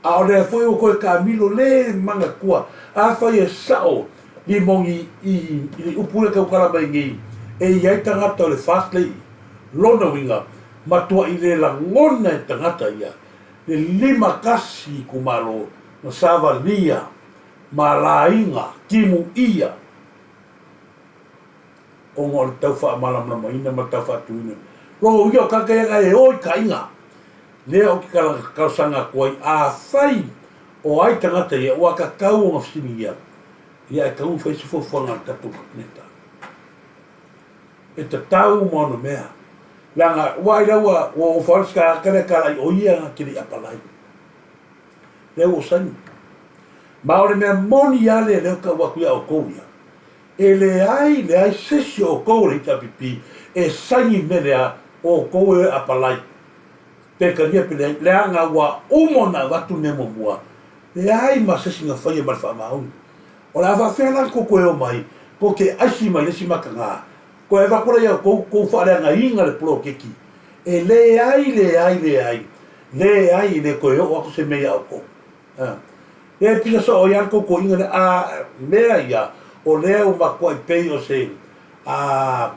A o lea foi ua toe taamilo le manatua, afai e sao Limoni i le upu lea e tautala mai nei, e i ai tagata o le FAST lea i i. Lona uiga, matuai le lagona e tagata ia le 51 itumalo na savalia ma laiga timuia ona o le tau faamalamalamaina ma le tau faatuina. Lona uiga o tagata ia na e o i taiga, lea ou te talosaga atu ai, afai o ai tagata ia ua tatau ona fesiligia, ia e tatau ona fai se fuafuaga a le tatou Kapeneta. E tatau ma ona mea, leaga ua ai la ua ofa le tagata lea talai o ia na te le i apalai. Lea ua saini. Ma o le mea moni lava lea lea ou te tau atu ia outou ia, e leai leai se isi o outou o le HRPP e saini i le mea lea, o outou e apalai. Pe talia pe leai, leaga ua uma ona avatu le mea muamua, leai ma se isi na faia ma le faamaoni. O le a faafefea la ona tou toe o mai, tou te aisi mai le isi mataga, toe avatu la ia outou, tou faaleagaina le poloketi. E leai, leai, leai, leai, e le toe oo atu se mea ia outou. A. E pisa soo ai lava le tou toeaina lea, a mea ia, o lea ua matuai pei o se, a,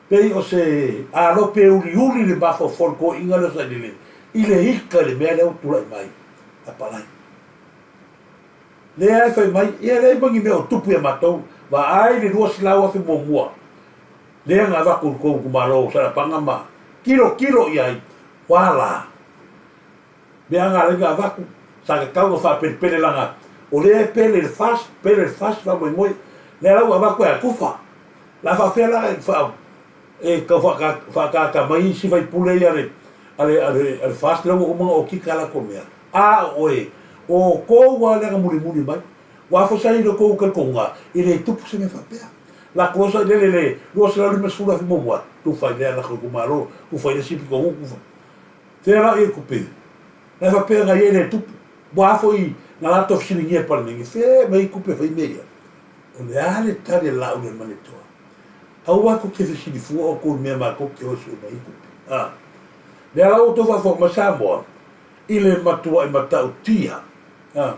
pei o se alope uliuli le mafaufau o le toeaina lea o Sailele i le ita i le mea lea ua tulai mai a Palai. Lea e fai mai, ia e leai ma ni mea o tupu ia matou, vaai le 200,000 muamua lea na avatu i le tou itumalo o Salapanga ma tilotilo i ai, ua la. Mea na alai na avatu, sa tatau ona faapelepele leaga o lea e pele i le FAST, pele i le FAST faamoemoe, lea la ua avatu e atufa. La faafefea la e faa e tau faataata mai isi faipule ia a le a le a le FAST lea ua uma ona okika a latou mea. A o oe, o outou lava lea na mulimuli mai. Ua foi sa i lo tou talitonuga, e le tupu se mea faapea. La kolosa i lele le 250,000 muamua, tufa i lea lako itumalo, tufa i le isi pitonuu, tufa. Fea la ia tupe? La e faapea na ia e le tupu. Ua a foi na latou fesiligia e Palemene, fea e aumai tupe e fai mea ia? O le a le tali a Laaulialemalietoa? Aua tou te fesili fua outou i mea matou te o e sue mai ai tupe. A. Lea la ua outou faafofoga mai Samoa i le matuai matautia, a,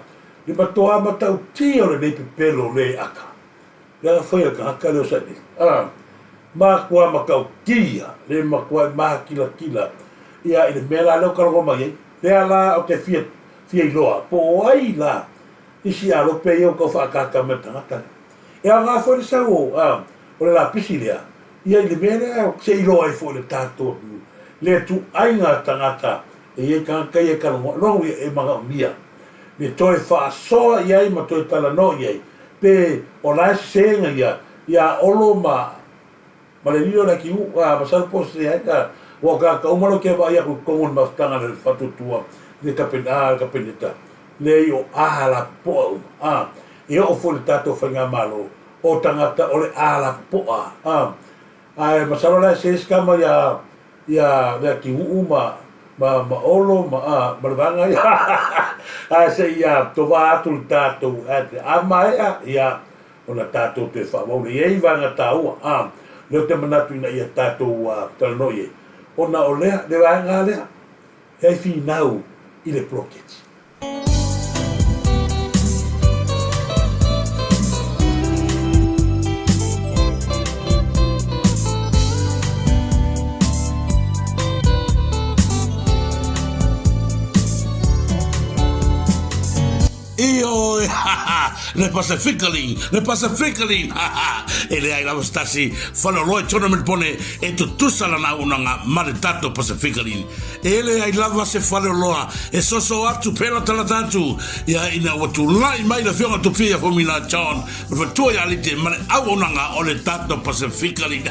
le matoa matautia o lenei pepelo le aka. Lea na fai e le tagata lea o Sailele. A, matua matautia, le matuai makilatila ia i le mea la lea ou talanoa mai ai. Lea la ou te fia, fia iloa po o ai la isi alope ia ua tau faataata mai le tagata lea. E aoga foi le sau o, a, o le lapisi lea, ia i le mea lea se i iloa ai foi le tatou atunuu le ituaiga tagata e i ai tagata ia e talanoa, lona uiga e manaomia le toe faasoa i ai ma toe talanoa i ai pe o la e sesega ia ia Olo ma ma le lilo le atiu a masalo po o sese ai a ua tagata uma lea ou te vaai atu i totonu o le mafutaga a le faatuatua le kapen a le kapeneta leai o a lapopoa uma a e oo foi i le tatou faigamalo o tagata o le a lapopoa a ae masalo la e sese se tama ia ia Leatinuu ma ma ma Olo ma a ma le vaega ia ae se i a tovā atu le tatou ad a maea ia ona tatou toe faaauau lea. E i ai vaega taua a lea ou te manatu ina ia tatou talanoa i ai ona o lea le vaega lea e ai finau i le poloketi. Ioe, ha ha, le Pacifically, le Pacifically, ha ha, e leai lava se tasi faleoloa i tona Melbourne e tutusa lana auaunaga ma le tatou Pacifically. E leai lava se faleoloa e soso atu pe latalata atu ia ina ua tulai mai le Afioga Tupia Fomina John ma le faletua ia Alite ma le auaunaga o le tatou Pasifika Link.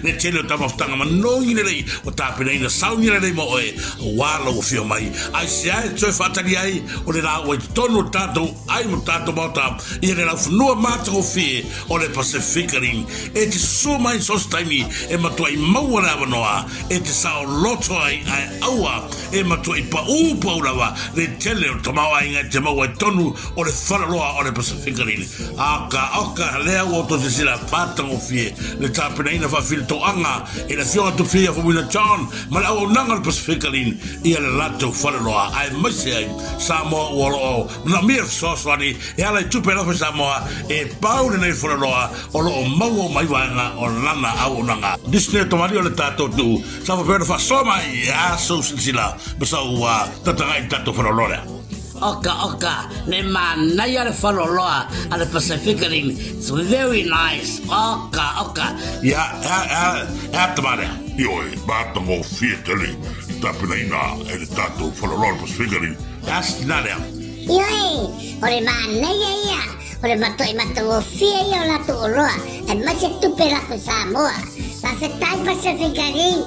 Le tele o taumafataga manogi lelei ua tapenaina sauni lelei mo oe aua lou afio mai. Aisea e toe faatali ai o le la ua i totonu o tatou ai mo tatou. tatou Maota ia le laufanua matagofie o le Pasefika Ring. E te susu mai i so o se taimi e matuai maua le avanoa e te saoloto ai ae aua e matuai paū pau lava le tele o le tamaoaiga e te maua i totonu o le faleoloa o le Pasefika Ring. Oka, oka, lea ua outou silasila matagofie le tapenaina faafilitoaga e le Afioga Tupia Faumuina John ma le auaunaga o le Pasefika Ring ia le latou faleoloa aemaise ai Samoa ua lo o manaomia le fesoasoani e ala i tupe alofa i Samoa e pau lenei faleoloa o lo o maua uma ai vaega o lana auaunaga. Disney o tamalii o le tatou atunuu sa faapea ona faasoa mai e a sou silasila ma sau tataga'i i le tatou faleoloa lea. Oka oka, le manaia le faleoloa a le Pacific Rim, it's very nice, oka oka. Ia, e a, e a, e a tama lea? Ioe, matagofie tele i tapenaina e le tatou faleoloa o le Pacific Rim. E a se tina lea? Ioe, o le manaia ia, o le matuai matagofie ia o latou oloa, aemaise tupe lafo i Samoa. Faafetai Pacific Rim.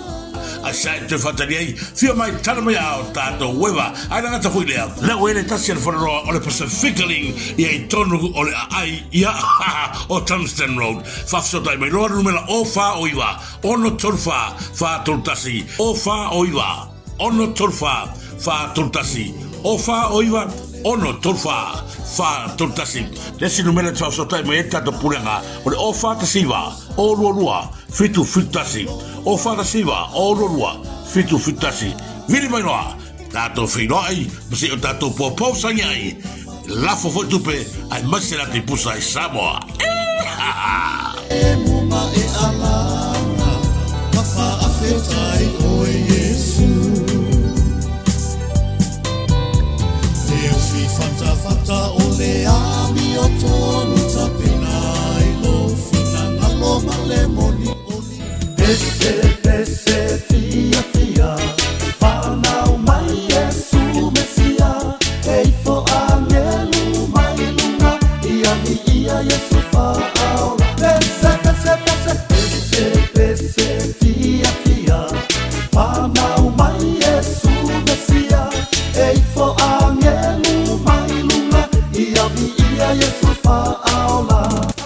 A sa e toe faatali ai, fia mai tala mai a o tatou ueva, ae le gata foi lea, lea ua i ai le tasi a le faleoloa o le Pacific Ring ia i tonu o le aai ia o Tungsten Road. Faafesootai mai loa le numera o 4 o 9 6 3 4 3 1 o 4 o 9 6 3 4 4 3 1 o 4 o 9 6 3 4 4 3 1. Le isi numera e te faafesootai mai ai le tatou pulega o le o 4 1 9 o 2 2 7 7 1 o 4 1 9 o 2 2 7 7 1. Vili mai loa tatou feiloai ma se i o tatou poupou sagi ai lafo foi tupe aemaise latou pusa i Samoa.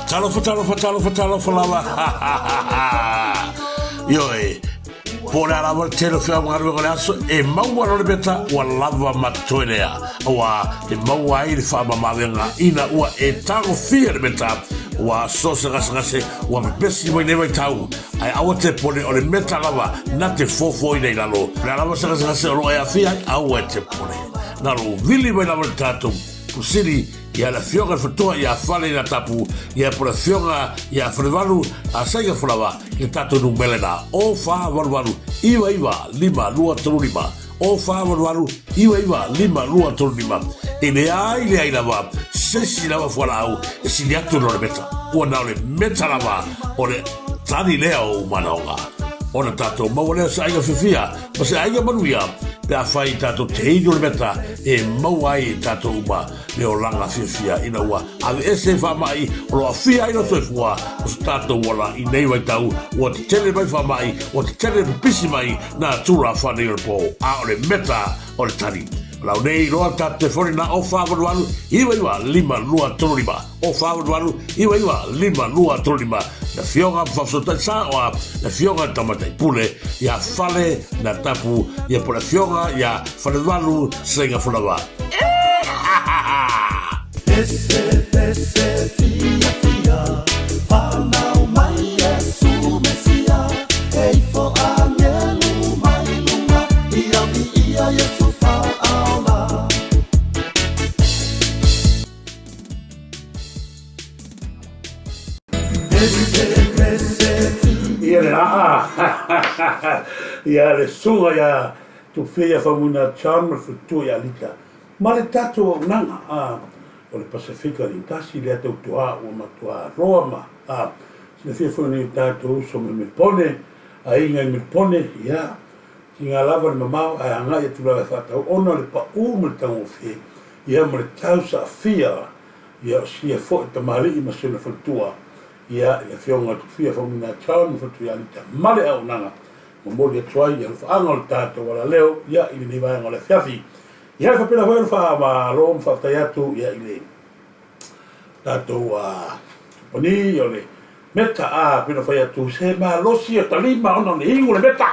Talofa, talofa, talofa, talofa lava. Ioe, po o le a lava le tele o feaogaluega o le aso, e maua loa le meta ua lava ma toe lea. Aua e maua ai le faamamaavega ina ua e tagofia le meta, ua so se gasegase ua pepesi mai nei vaitau. Ae aua te pone o le meta lava na te fofoina i lalo. O le a lava se gasegase o lo o e aafia ai, aua e te pone. Na lou vili mai lava le tatou Pusili ia le Afioga i le Fatoa ia Fale na Tapu ia po le Afioga ia Falevalu a Saiga Folawa i le tatou numera na o 4 8 8 9 9 5 2 3 5 o 4 8 8 9 9 5 2 3 5. E leai leai lava se isi lava fualaau e sili atu na o le meta. Ua na o le meta lava o le tali lea o ou manaoga. Ona tatou maua lea o se aiga fiafia ma se aiga manuia pe afai tatou te inu le meta e maua ai e tatou uma le olaga fiafia ina ua aveese faamai o lo o aafia ai lou soifua o so tatou ola i nei vaitau ua tetele mai faamai ua tetele pipisi mai nā tulafale o le po a o le meta o le tali. O lau nei iloa tatou telefoni na o 4 8 8 9 9 5 2 3 5 o 4 8 8 9 9 5 2 3 5. Le Afioga ma Faafesootai Saoa, le Afioga i le Tamaitai Pule ia Fale na Tapu ia po le Afioga ia Falevalu Seiga Folawa. Ia le aa ia le susuga ia Tufeia Faumuina John ma le faletua ia Alita ma le tatou auaunaga a o le Pasefika le tasi lea tautua ua matua roa ma a silafia foi nei o tatou uso mai Melipone aiga i Melipone ia tiga lava le mamao ae agai atu lava e faatau ona o le pau ma le taugofie ia ma le tau saafia ia o sia foi tamalii ma si ona faletua ia i le Afioga Tufia Faumuina John ma faletua ia Alita ma le auaunaga. Momoli atu ai alofaaga o le tatou alaleo ia i lenei vaega o le afiafi. Ia e faapena foi ona faamalo ma faafetai atu ia i le tatou kamupani o le Meta a pei ona fai atu se malosi o talima ona o le iu o le meta.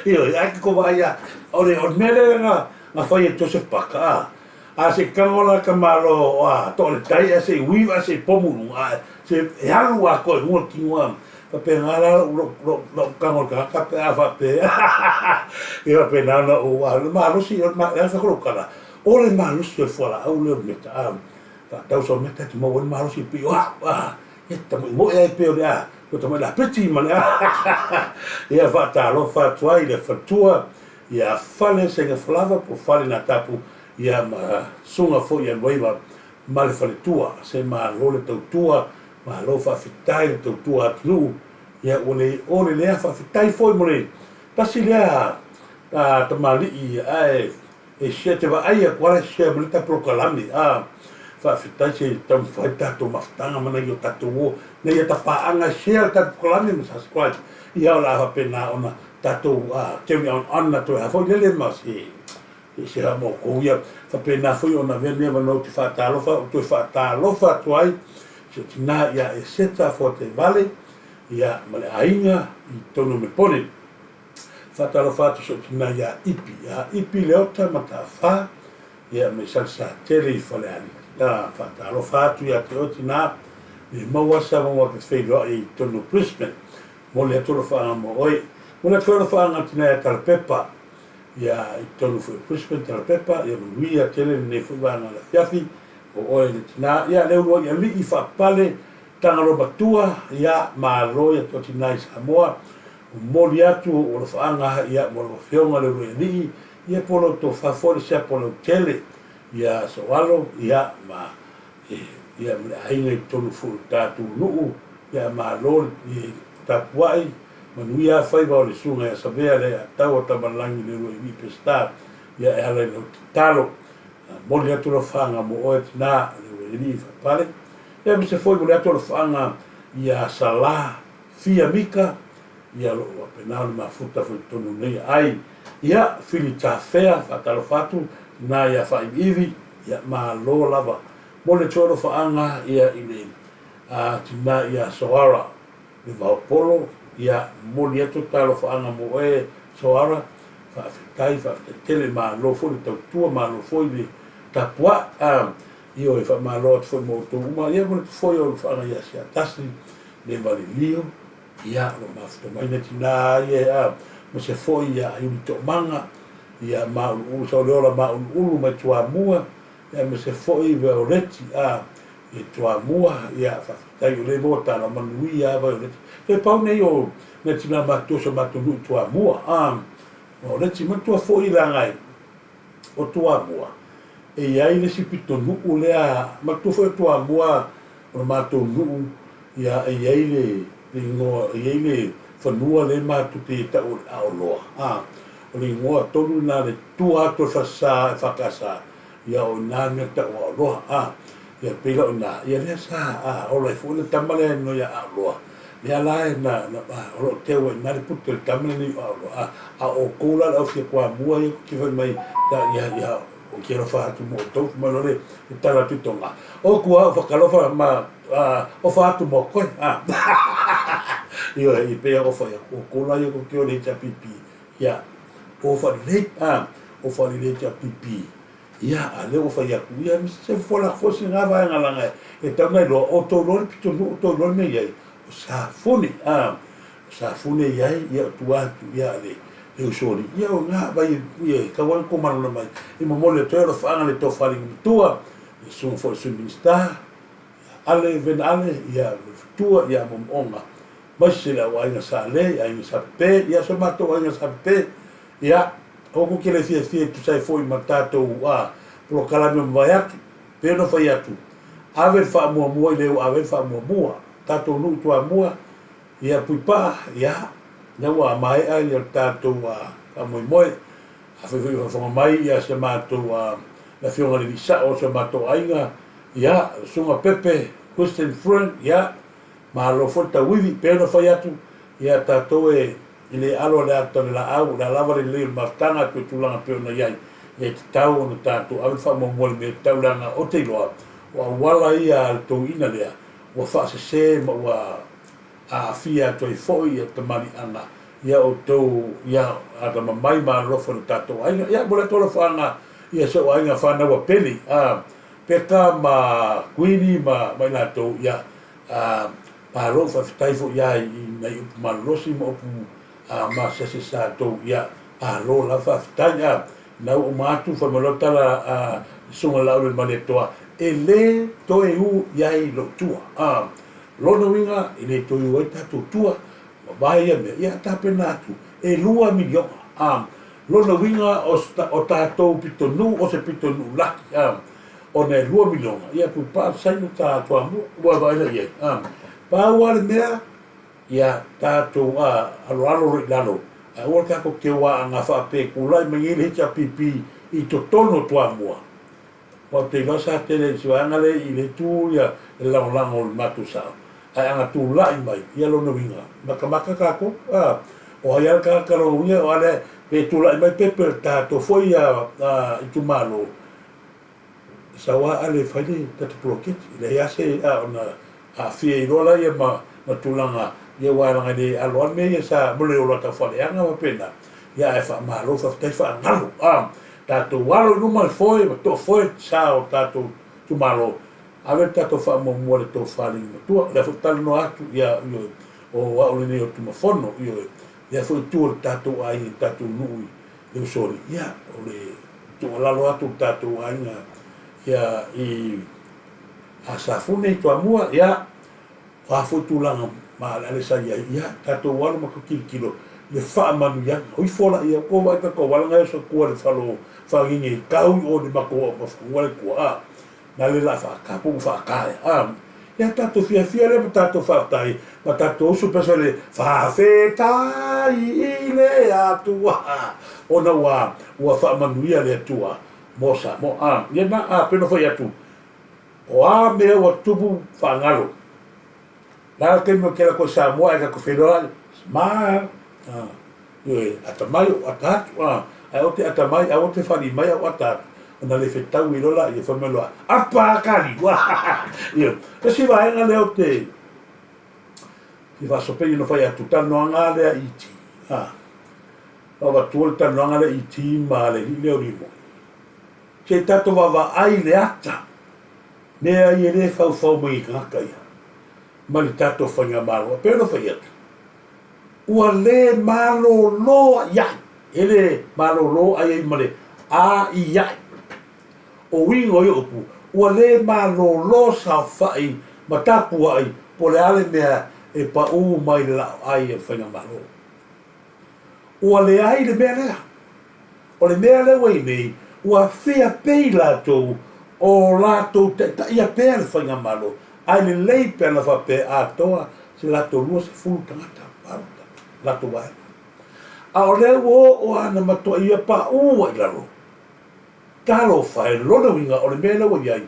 Ioe, ae ke ko vaai a o le o le mea lea na na fai e Joseph Parker a a se i tago la ka malo a to le tai a se i uiva a se i pomu i luga a se e alu atoa i luga o le tino a faapena la lou lou lou lou tago i le tagata pe a faapea ia faapena ona ou a le malosi o le ma le a le fai atu lou tala o le malosi o le fualaau lea o le meta a Faatau sau mea ta te maua ai le malosi pei o au a, ia tamoemoe ai pei o le a, o tamai lapiti ma le a. Ia faatalofa atu ai i le faletua ia Fale Saigafalava po o Fale Natapu ia ma Susuga foi ia Luaiva ma le faletua. Se malo le tautua, malo faafetai le tautua atunuu. Ia ua le o le lea faafetai foi mo le tasi lea tamalii ae E share te vaai atu ala share ma le ta polokalame a faafetai se taumafai tatou mafutaga ma nai o tatou o nai ata paaga share le tatou polokalame ma subscribe ia o le a faapena ona tatou carry on on na toe ha foi lele ma se se ha mo kou ia faapena foi ona avea lenei avanoa ou te faatalofa ou toe faatalofa atu ai si o tina ia Eseta Foatevale ia ma le aiga i totonu o Mepone. Faatalofa atu si ou tina ia Ipi, ia Ipi Leota Mataafa, ia mai Salesatele i Falealili. Ia faatalofa atu ia te oe tina, ne maua se avanoa e te feiloai ai i totonu o Brisbane. Momoli atu alofaaga mo oe. Momoli atu foi alofaaga tina ia Talapepa, ia i totonu foi o Brisbane, Talapepa, ia manuia tele lenei foi vaega o le afiafi, o oe le tina. Ia Leuluai Alii Faapale Tagaloa Matua, ia malo ia te oe tina i Samoa. Momoli atu ou alofaaga ia mo lau Afioga le Uluaialii, ia po o lau tofa foi le siapo lautele ia Soalo, ia ma ia ma le aiga i totonu foi o le tatou nuu, ia malo le tapuai, manuia faiva o le Susuga ia Savea le Aiataua Tamalagi le Uluaialii Peseta, ia e ala i lau tatalo. Momoli atu alofaaga mo oe tina le Uluaialii Faapale, ia aemaise foi momoli atu alofaaga ia Sala Fia Mika, ia o lo o faapena ona mafuta foi i totonu nei ai. Ia, Fili Tafea, faatalofa atu, na ia Faaiviivi, ia malo lava. Mo le toe alofaaga ia i le tina ia Soara le Vaopolo, ia momoli atu talofaaga mo oe Soara, faafetai, faafetai tele, malo foi le tautua, malo foi le tapuai. Ioe, faamalo atu foi mo outou uma, ia mo le foi o alofaaga ia Siatasi, le valilio, ia, o lo o mafuta mai le tina ia a, ma se foi ia Iuli Toomaga, ia Mauluulu Saoleola Mauluulu mai Toamua, ia ma se foi Violeti a, i Toamua, ia, faafetai o lea maua tala manuia a Violeti. Toe pau nei o nai tina matutua o si o matou nuu i Toamua, a, Violeti, manatua foi leaga e, o Toamua, e i ai le isi pitonuu lea, manatua foi o Toamua o le matou nuu, ia, e i ai le igoa, e i ai le fanua lea matou te tau o le Aoloa, a, o le igoa tonu lena le tua atu o le falesa e FKS, ia o i ina le mea tau o Aoloa, a, ia pei la o i ina, ia lea sa, a, ola ai foi le tama lea e igoa ia Aoloa, lea la e na, na, a, o lo o teu ai i ina le puta o le tama lenei o Aoloa, a, a o outou la le au fia Toamua ia te fai mai, ia, ia, Ou te alofa atu mo outou, fai mai loa le tala atu i Tonga, O ku au whakalofa ma ofa atu mo koe. Ioe, i pea ofa ia, o ko la ia ko ke ole HRPP. Ia, ofa lelei, ofa lelei HRPP. Ia, a lea ofa ia ku, ia, se fola fo se ngā vaenga langa e tau nei loa, o tō loa le pito nuu, o tō loa le mea i ai, o Safune, O Safune i ai, ia o tua atu, ia le le uso alii, ia o nga vai ia e tau ai ko malona mai, i momoli atu ai alofaaga le tofa alii matua, le susuga foi le Sui Minisita, ia Ale Vena Ale, ia ma le fatua, ia Momoonga, aemaise le au aiga Sa Ale, aiga Sa Pepe, ia so matou aiga Sa Pepe, ia aua kou te le fiafia e tusa ai foi ma tatou a polokalame o mavae atu, pei ona fai atu, ave le faamuamua i le ua ave ai le faamuamua, tatou nuu i Toamua, Ia Puipaa, ia, lea ua maea ia le tatou faamoemoe. Afai foi o faafofoga mai ia si a matou, le Afioga i le Alii Sao o si o matou aiga, ia, le Susuga Pepe Christian Friend, ia, malo foi le tauivi. Pei ona fai atu, ia, tatou e le alo le ata o le laau, o le a lava le lelei o le mafutaga atu i tulaga pei ona i ai, e tatau ona tatou ave le faamuamua i le mea e tatau leaga ou te iloa, O auala ia a le toeaina lea ua faasese ma ua aafia atu ai foi ia tamaliiaga ia outou ia atamamai ma alolofa i lo tatou aiga. Ia momoli atu alofaaga ia si ou aiga fanau a Pele, a Peka ma Kuini ma ma i latou ia a malo faafetai foi ia i nai upu malolosi ma upu a masiasi sa tou ia malo lava faafetai a na ua uma atu fai mai loa tala a Susuga Laauli Malietoa e le toe u i ai lou tua a lona uiga e le toe u ai tatou tua mavae ia mea ia tapena atu e 2 miliona a lona uiga o tatou pitonuu o se pitonuu laki a ona e 2 miliona ia puipaa saina ta Toamua ua vaai la i ai a pau lava le mea Ia tatou aloalo loa i lalo, ae aua tatou te o aaga faapea e tulai mai nei le HRPP i totonu o Toamua. Aua ou te iloa sa tele i si vaega lea i le itu ia le lagolago o le matou sao, ae ana tulai mai, ia lona uiga, matamata tatou, a, o ai lava le tagata lona uiga, o a lea, pe tulai mai pepe o le tatou foi itumalo, Sau a ale fai le tatou poloketi, e leai a se a ona aafia ai loa laia ma ma tulaga ia aua leaga e le alo a mea ia sa mo le ola taufaaleaga ma faapena. Ia ae faamalo faafetai faagalo a tatou alo i luma le foe ma toafoe le sa o tatou itumalo. Ave le tatou faamuamua i le tofa alii matua. O lea foi talanoa atu ia ioe o au lenei o Tumafono ioe lea foi itu o le tatou aiga i le tatou nuu i le usoalii ia o le tuualalo atu le tatou aiga ia i Safune i Toamua, ia, o a foi tulaga maaleale sa i ai, ia, tatou alo ma tilotilo i le faamanuiaga. O ifo la ia, ua vaai tatou ala nai oso tua le falo fagege i kau i o le matou mafanua le tua, a, na le la faatapu ma faataea, a, ia tatou fiafia lea ma tatou faafetai ma tatou usu pesa le faafetai i le Atua ona ua ua faamanuia le Atua mo Samoa. A, ia na, a, pei ona fai atu, o a mea ua tupu faagalo, la le taimi o te alu atu ai Samoa ae tatou feiloai, smile, a, Ioe, atamai ou ata atu, a, ae aua te atamai, aua te fali mai au ata atu, ona le fetau ai loa laia, fai mai loa, apa ka liu, Ioe, le isi vaega lea ou te fia faasopeina na fai atu, talanoaga lea i ti, a, na avatua le talanoaga lea i ti ma le alii lea o Limoni. Se i tatou vaavaai i le ata, mea ia e le faufau mai i tagata ia, ma le tatou faigamalo. E pei ona fai atu, Ua le malolo ai, e le malolo ai ai ma le a i ai. O uiga o ia upu, ua le malolo saofai ma tapuai po o le a le mea e paū mai le laoai a le Faigamalo. Ua leai le mea lea. O le mea lea ua i nei, ua fia pei latou o latou taitaia pea le Faigamalo, ae lelei pe ana faapea atoa se latou 20 tagata palota, latou vaega. A o lea ua oo lava ina matuai ia paū ai i lalo. Talofa e, lona uiga o le mea lea ua i ai,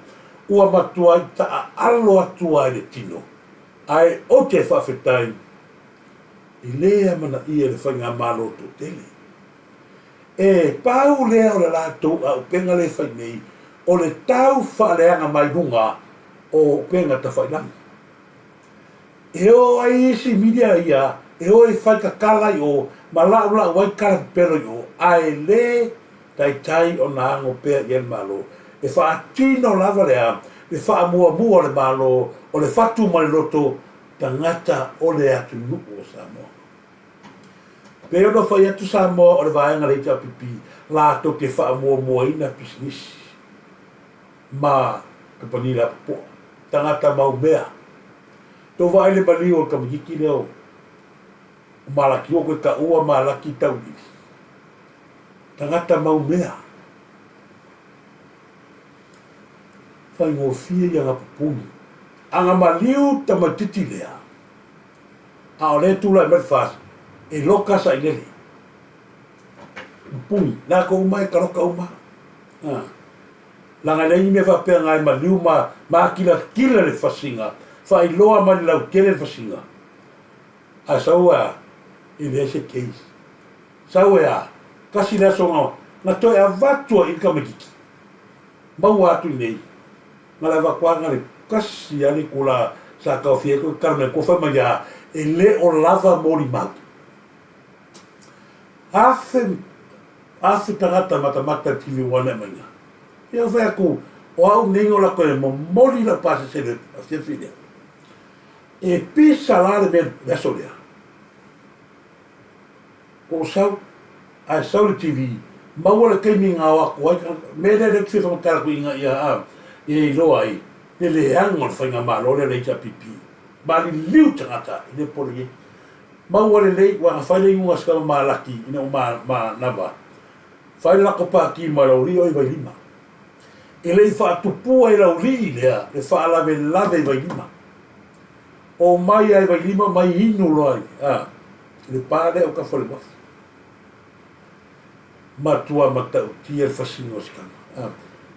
ua matuai taaalo atu lava i le tino, ae ou te faafetai e le amanaia e le Faigamalo toatele. E pau lea o le latou auupega lea e fai nei, o le tau faaleaga mai luga o upega tafailagi. E o ai isi media ia e o e fai tatala i o ma laulau ai tala pepelo i o, ae le taitai ona ago pea i ai le Malo. E faatino lava le a? Le faamuamua o le Malo o le fatu ma le loto tagata o le atunuu o Samoa. Pei ona fai atu Samoa o le vaega a le HRPP latou te faamuamuaina pisinisi ma kamupani lapopoa, tagata mau mea. Tou vaai le maliu o le tamaititi lea o Malaki ua toe taua Malaki Tauiliili. Tagata mau mea. Faigofie ia na pupuni. A na maliu tamaititi lea, a o lea e tulai mai le FAST, e loka sailele. Pupuni, latou uma e taloka uma. A. Leaga e leai ni mea faapea na e maliu ma makilatila le fasiga, faailoa mai le lautele le fasiga. Ae sau a, e leai se case. Sau e a, tasi le aso na, na toe avatu ai i le tamaititi. Maua atu i nei. Nga le avakuaga le kasi a le itulā sa taofia ai koe tala mai koe fai mai a e le o lava molimau. 1000 tagata matamata i le TV One e aumaiga. Ia ou fai atu, o au nei na o latou e momoli lau pasese i le afiafi lea. E pisa la le mea i le aso lea. Ua ou sau, ae sau le TV, maua le taimi na o atu ai tagata. O le mea lea lea ou te fia faamatala atu ina ia ia iloa ai le leaga o le faigamalo lea a le HRPP. Maliliu tagata i le pole i ai. Maua lelei, ua na fai le iuga a si tama Malaki ina ua manava. Fai le lako pati ma Laulii o i Vailima. E le i faatupua e Laulii lea le faalavelave i Vailima. Omai lava i Vailima mai inu loa i le pa lea o tafa o le uafu. Matua matautia le fasiga o si tama.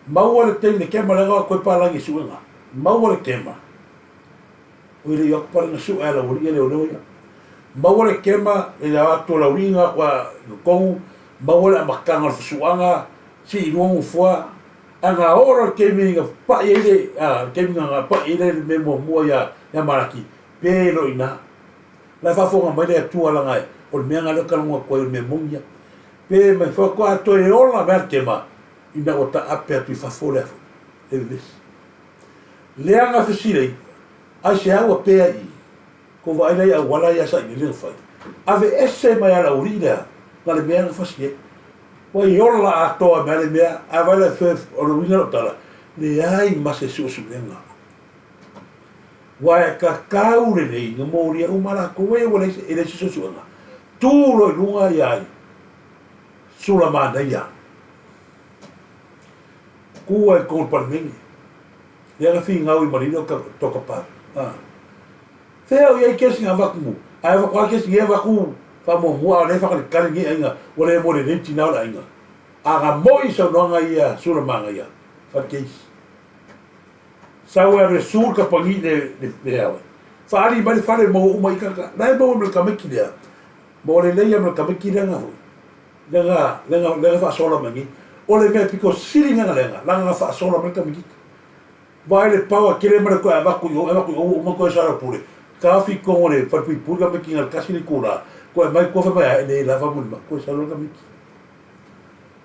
Maua le taimi le kema lea na o atu ai palagi i suega. Maua le kema. Oi le i o atu palagi na sue a Laualii e leoleo ia. Maua le kema le o atu o Laulii na o atu a i totonu. Maua le amataga o le fasuaga, sii i luga nofoa. Ae na oo loa i le taimi na pai ai le, le taimi na pai ai le mea muamua ia Malaki, pe loa i ina. La e faafofoga mai le Atua leaga o le mea lena lea ou te talanoa atu ai o le mea moni ia. Pe mai faatoa toe ola mai a le Tema ina ua taape atu i fafo le le vevesi. Leaga fesilei, aisea ua pea i i? Kou vaai la i auala ia sailele na fai. Aveese mai a le aualii lea na le mea na fasi ai. Ua i ola atoa mai a le mea, ae vaai la i o le uiga o lau tala, leai ma se suesuega. Ua e tatau lelei na molia uma latou e ua leai e leai se suesuega. Tu loa i luga ia ai Sulamanaia. Ku ai i totonu o le Palemene. Lea na finau i Malilo toka pau. Fea o i ai kesi na avatu mu? Ae avatu lava kesi nei avatu faamuamua a o lea e faakalikali nei aiga ua le mo lelei tina o le aiga. A na moi saunoaga ia Sulamanaia, fai le case. Sau e alu e su le kamupani le le ao. Faali mai le fale maua uma i tagata. La e maua ma le tamaiti lea. Maua lelei lava ma le tamaiti lea na foi. Lea na lea na lea na faasola mai nei. O le mea pito sili lena lea na na faasola mai le tamaiti. Vaai le power tele ma le toe avatu i o, avatu i o ua uma ona toe soalaupule. Taofi i totonu o le falepuipui le tamaiti na le tasi le itula. Toe aumai tua fai mai a e le lava mo le ma toe sau loa le tamaiti.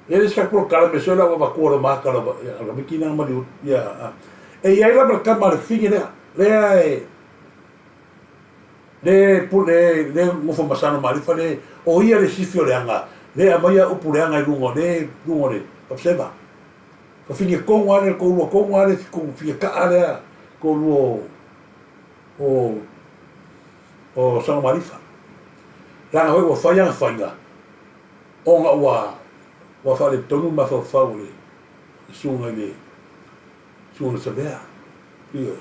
E le se tatou tala mea soo la ua avatua lo maka lava ia ala miki na mali ia e iai lava le tama le fine lea lea e le pule le nofo masano malifa le o ia le sifi o le aga le amaia upu le aga i luga le luga le observer ka fine kongo ale ko lua kongo ale ko fine ka ale ko lua o o sanga malifa langa hoi ua fai ana fainga Ona ua ua faaletonu le mafaufau o le susuga i le susuga i le Savea. Ioe.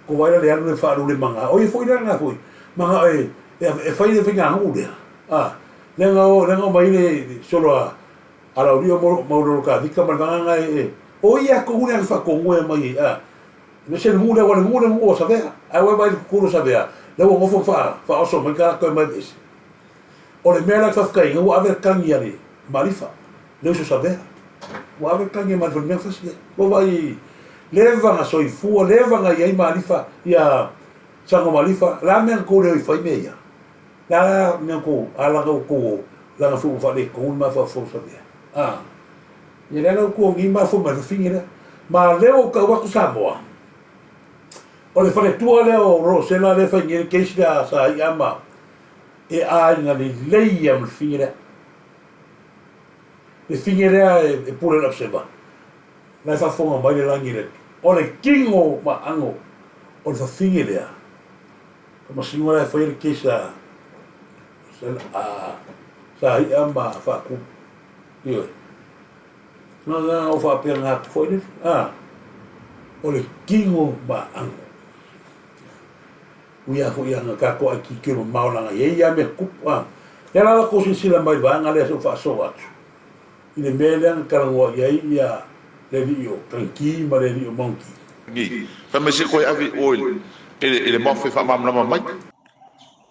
Ko wai la le alu le faalu le maga. O ia foi lea na foi. Maga e e fai le faiganuu lea. A lea na o lea na omai le solo a a Laulio Maulolo Kavika ma le vaega na e o ia tonu lea na faatonu e aumai ai. A le se nuu lea ua le nuu le nuu o Savea. Ae ua vaai i le tutulu o Savea lea ua nofo ma faaoso mai tagata toe mai ese. O le mea la e faafetai ua ave le tagi a le Malifa, le uso Savea. Ua ave le tagi a Malifa i le mea na fasi ai. Ua vaai leva na soifua, leva na i ai Malifa, ia Sago Malifa, la mea na tou leo i fai mea ia. La mea na tou, a laga ua tou o, laga foi ua faaletonu le mafaufau o Savea. A, ia lea la ua tou ni mafua mai le fafine lea. Ma lea ua ou tau atu Samoa, o le faletua lea o Rosela lea e fai nei le case lea sa ia ma E aiga lelei ia ma le fine lea. Le fine lea e pule le observer. La e faafofoga mai le lagi le O le tino ma ago o le fafine lea. Faamasinoga la e faia le case a a sa ia ma Faatupu. Ioe. Na na o faapena atu foi le a o le tino ma ago. Ui a foi ana tatou ai tilotilo mamao leaga e i ai lava mea tutupu a. Lea la ua tou silasila mai i le vaega lea se i ou faasoa atu i le mea lea na talanoa i ai ia le alii o Tangi ma le alii o Monkey. Ngi, fai mai se toe ave i o i le Mof e faamalamalama mai.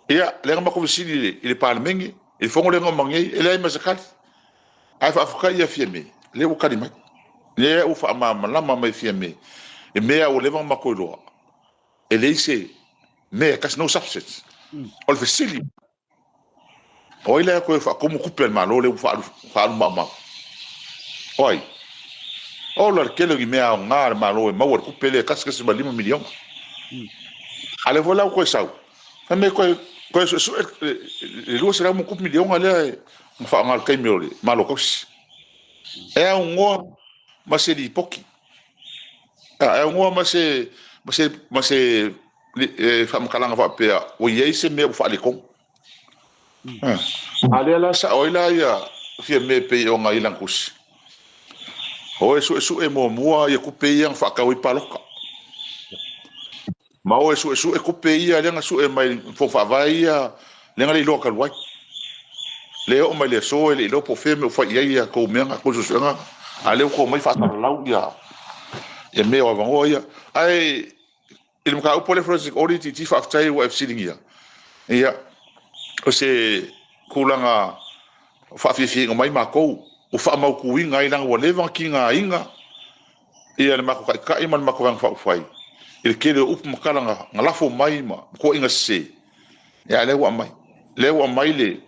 Ia, lea na matou fesili i le Palemene, i le fono lea na oma nei, e leai ma se tali. Ae faafetai ia Fiame, lea ua tali mai. Lea ua faamalamalama mai Fiame. I mea ua leva ona matou iloa, e leai se mea e tasi, no substance. O le fesili, o ai la e toe faatumu tupe a le Malo lea ua faaalu, faaalu maumau? O ai? Ola le tele o ni mea aoga a le Malo e maua i le tupe lea e $1.5 miliona. A lea foi la ua toe sau, fai mai toe, toe suesue le $200+ miliona lea e na faaaoga i le taimi o le Malo Tausi. E aunoa ma se lipoti, e aunoa ma se, ma se, ma se faamatalaga faapea ua i ai se mea ua faaletonu. A lea la sao ai la ia Fiame e pei ona i lana tusi, o e suesue muamua ia tupe ia na faatau ai palota. Ma o e suesue tupe ia lea na sue mai i Fono Faavae ia lea na le iloa talu ai. Lea e oo mai le aso e le iloa po o fea mea ua fai i ai ia tou mea na, tou suesuega na. A lea ua tou omai faasalalau ia mea o avanoa ia. Ae i le mataupu lea Forensic Audit iti faafetai ua e fesiligia. Ia, o se tulaga faafiafiaina mai matou, ua faamautuina ai leaga ua leva ona tigaina ia le matou taitai ma le matou Vaega Faaupufai i le tele o upu ma tala na lafo mai ma toaiga sese. Ia, a lea ua aumai. Lea ua aumai le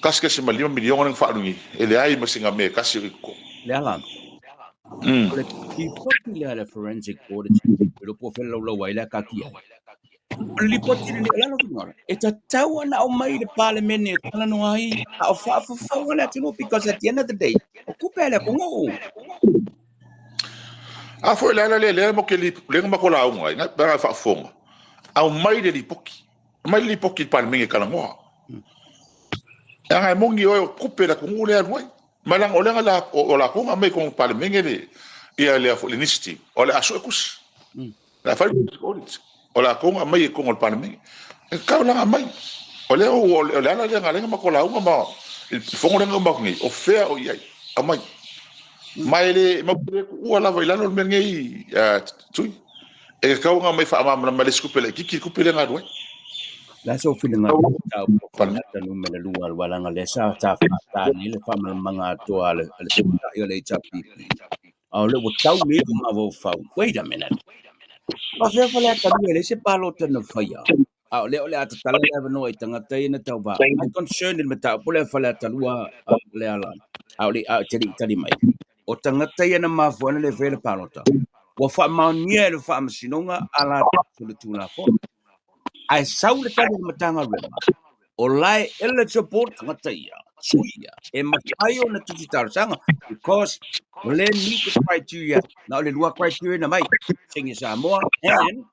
$1.5 miliona lea na faaalu nei, e leai ma sina mea e tasi o i totonu. Leala. O le lipoti lea a le Forensic Audit, e iloa po o fea le laulau ai lea kakia. O le lipoti lenei, o le a lou finagalo? E tatau ona aumai i le Palemene e talanoa ai, a o faafofoga le atunuu, because at the end of the day, o tupe a le atunuu. A foi le ala lea, lea matou te lea na matou lauga ai, na na faafofoga, aumai le lipoti, aumai le lipoti i le Palemene e talanoa. Leaga e moni oe o tupe a le atunuu lea e alu ai. Ma leaga o lea la o latou na aumai i totonu o le Palemene le ia lea foi le initiative, o le a sue tusi. O le a fai audit. O latou na aumai i totonu o le Palemene. E tatau la ona aumai. O lea o le ala lea na ala ai ona matou lauga ma i le fono lea na uma atu nei, o fea o i ai, aumai. Ma e le matou te le tuua lava i lalo le mea lenei Tui. E tatau ona aumai faamalamalama e le isi tupe laitiiti le tupe lea na alu ai. La so finagalo i mataupu o Faleata Nu.2 aua leaga lea sa faata nei le faamalamalamaga atoa a le Taitai o le HRPP. A o lea ua tau nei lou mafaufau. Wait a minute. Faafefea Faleata 2 e leai se palota na faia? A o lea o le a tatala le avanoa i tagata ia na tauva. My concern i le mataupu lea Faleata 2 Leala, a o le a te le i tali mai. O tagata ia na mafua ai ona le faia le palota, ua faamaonia e le Faamasinoga a latou solitulafono. Ae sau le tali a le Matagaluega, o la e eligible tagata ia, sui ia, e mafai ona tusi talosaga because o lea e meet the criteria, na o le lua criteria na mai, Saini Samoa and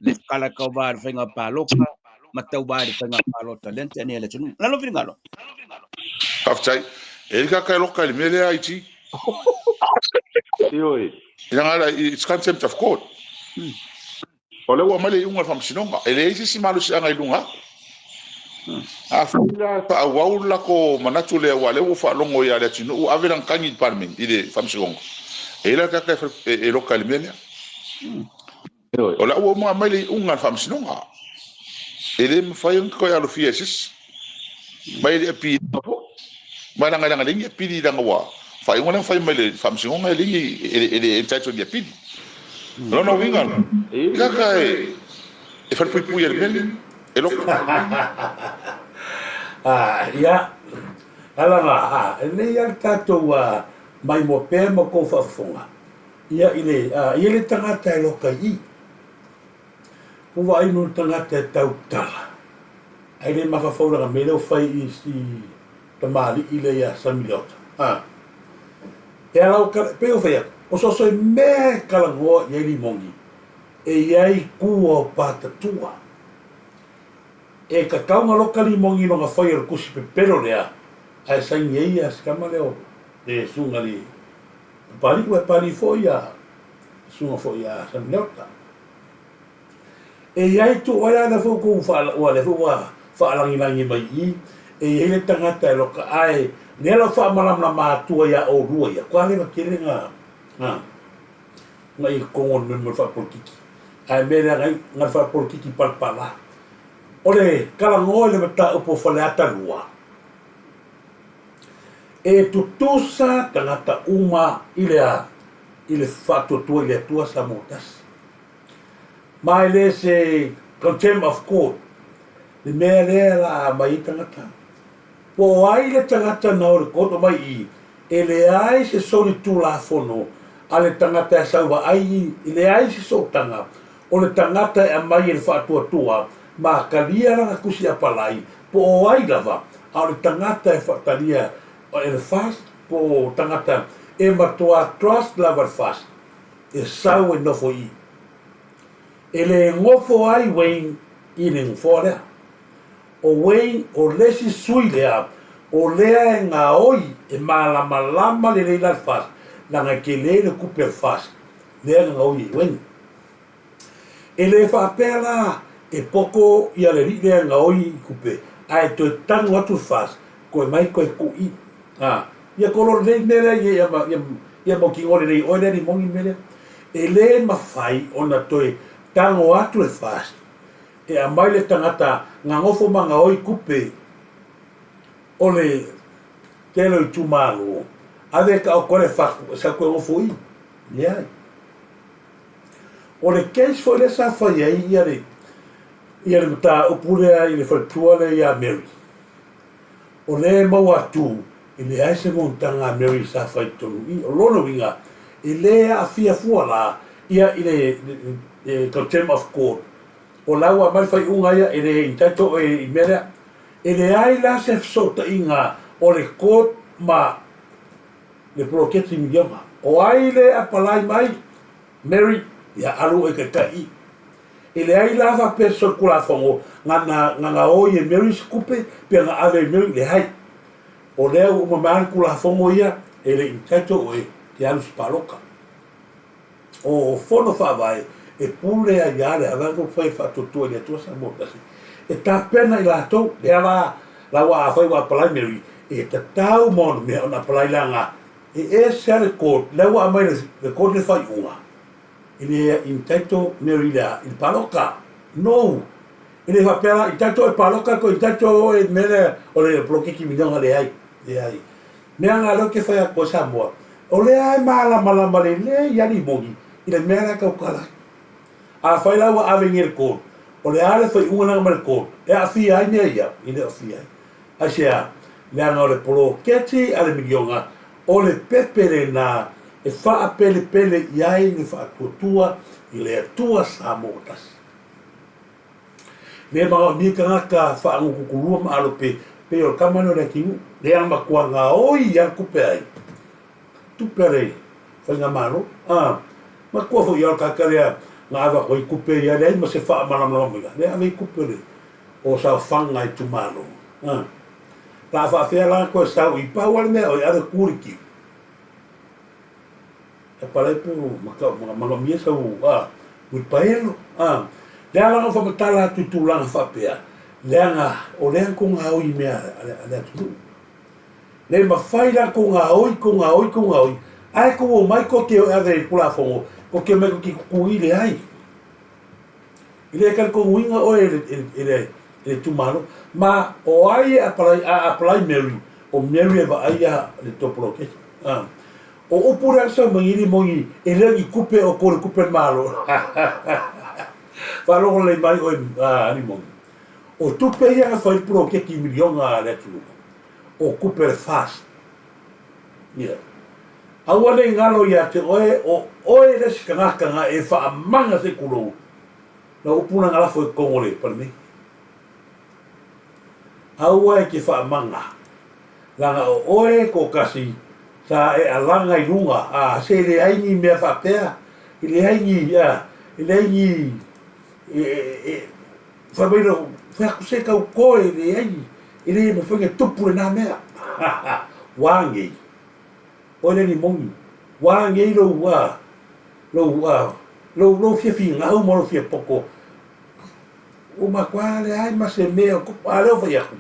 le kalakauva i le faiga palota ma tauva i le faiga palota lea na tea nei a le atunuu. Lalo finagalo. Faafetai. E i ai ka loka i le mea lea IT. Ioe. Leaga it's contempt of court. O lea ua aumai le iuga a le Faamasinoga. E leai se isi malosiaga i luga atu. Afai la e faaauau le latou manatu lea aua o lea ua faalogo ia Leatinuu ua ave lana tagi i le Palemene, i le Faamasinoga, e i ai la le tagata e loka i le mea lea. O la ua uma aumai le iuga a le Faamasinoga. E le mafai ona toe alofia e se isi. Ma e le appeal foi. Ma e leaga e leaga e leai ni apili leaga ua faaiuga lea na fai mai le Faamasinoga e leai ni e le entitled i apili. O lona uiga, e kaka e falepuipui e le mea lenei, e loka. Ia, alaga, e lelei lava le tatou maimoa pea ma tou faafofoga. Ia, i le, e i ai le tagata e loka i i. Ua vaai mo le tagata e tautala, ae le mafaufau lana mea lea ua fai i si tamalii lea ia Sammy Leota. A. E ala o kala, pei o fai atu, o so o se mea e talanoa i ai Limoni, e i ai tua o patatua. E tatau ona loka Limoni i lona fai o le tusi pepelo lea, ae saini ai ia si tama lea o le susuga i le Papalii, ua e palii foi ia susuga foi ia Sammy Leota. E i ai tuu ai lea foi ua ua lea foi ua faalagilagi mai i i, e i ai le tagata e loka ae lea la ua faamalamalama atua ia oulua ia, kua leva tele na na na i totonu o le mea mo le faapolokiki. Ae mea lea nai na le faapolokiki palapala. O le talanoa i le mataupu o Faleata 2, e tutusa tagata uma i le i le faatuatua i le Atua Samoa Tasi. Ma e le se contempt of court le mea lea la a aumai ai tagata. Po o ai le tagata na o le court omai i i, e leai se solitulafono a le tagata e sau vaai i, e leai se sootaga o le tagata e aumai e le faatuatua ma talia lana tusi apalai po o ai lava, a o le tagata e faatalia e le FAST po o tagata e matuā trust lava le FAST e sau e nofo i i. E le nofo ai Wayne i le nofoa lea. O Wayne o le isi sui lea o lea e gaoi e malamalama lelei la le FAST leaga e tele le tupe a le FAST lea na gaoi e Wayne. E le faapea la e poto ia le alii lea e gaoi i tupe ae toe tanu atu le FAST toe mai toe tuu i. A, ia kolo lelei le mea lea ia, ia, ia mautinoa lelei oe lea Limoni le mea lea. E le mafai ona toe tago atu le FAST e aumai le tagata na nofo ma gaoi tupe o le tele o itumalo, ave e taoto ai le fatu e sau toe nofo i. Leai. O le case foi lea sa fai ai ia le ia le mataupu lea i le faletua lea ia Mary, o lea e maua atu e leai se monotaga a Mary sa fai i totonu i. O lona uiga, e le aafia fua la ia i le contempt of court. O la ua aumai le faaiuga ia e le entitle oe i mea lea. E leai la se fesootaiga o le court ma le poloketi miliona. O ai le apalai mai? Mary, ia alu oe taitai i. E leai la faapea se solitulafono na na na gaoi e Mary se tupe pe na ave e Mary, leai. O lea ua uma mai lava le tulafono ia, e le entitle oe te alu i se palota. O fono faavae e pule ai lava le ala tou fai e faatuatua i le Atua Samoa Tasi. E tapena i latou, lea la la ua afai ua apalai Mary, e tatau ma ona mea ona apalai leaga e ese lava le court, lea ua aumai le court le faaiuga, e le entitle Mary i le a? I le palota. No! E le faapea la entitle oe i le palota toe entitle oe i le mea lea o le poloketi miliona, leai, leai. Mea na lea ou te fai atu ai Samoa, o lea e malamalama lelei lava Limoni i le mea la e tautala ai. Afai la ua ave nei i le court, o le a le faaiuga lena mai le court e aafia ai mea ia? E le aafia ai. Aisea? Leaga o le poloketi a le miliona, o le pepe lena e faapelepele i ai le faatuatua i le Atua Samoa Tasi. Me manaomia tagata faagututulua ma alope pei o le tama lea o Leatinuu, lea na matua gaoi lava le tupe ai, tupe a le faigamalo. A, matua foi lava o le tagata lea na ave atu ai tupe ia, leai ma se faamalamalamaga, lea ave ai tupe o le o saofaga itumalo. A, la faafefea la toe sau i pau lava le mea oi ave tu le kiu. E palai pe o manaomia sau uipaelo. Le ala ona faamatala atu i tulaga faapea, leaga o lea tou gaoi i mea a le atunuu. Le mafai la tou gaoi, tou gaoi, tou gaoi, ae tou omai tou te ave i le Tulafono, tou te omai tou te tutui, leai. E le talitonuina oe e le itumalo. Ma o ai e apalai, a apalai Mary, o Mary e vaaia le tou poloketi. O upu lea sau mai ili moni e le o ni tupe o kou le tupe a le Malo. Faalogo lelei mai oe Limoni. O tupe ia na fai le poloketi miliona a le atunuu, o tupe a le FAST. Ia. Aua ne i galo ia te oe, o oe le isi tagata na e faamaga se i tulou lau upu na lafo i totonu o le Palemene. Aua e te faamaga, leaga o oe toatasi sa e alaga i luga, a, se leai ni mea faapea, e leai ni, a, e leai ni, e, e, e, fai mai lou, fai atu se tau toe, e leai, e le mafai ona tupu lena mea. Ua nei, oe le limoni, ua nei lou, a, lou, a, lou, lou fia finau ma lou fia poto, Ua matua leai ma se mea o tupu. A lea ua fai atu,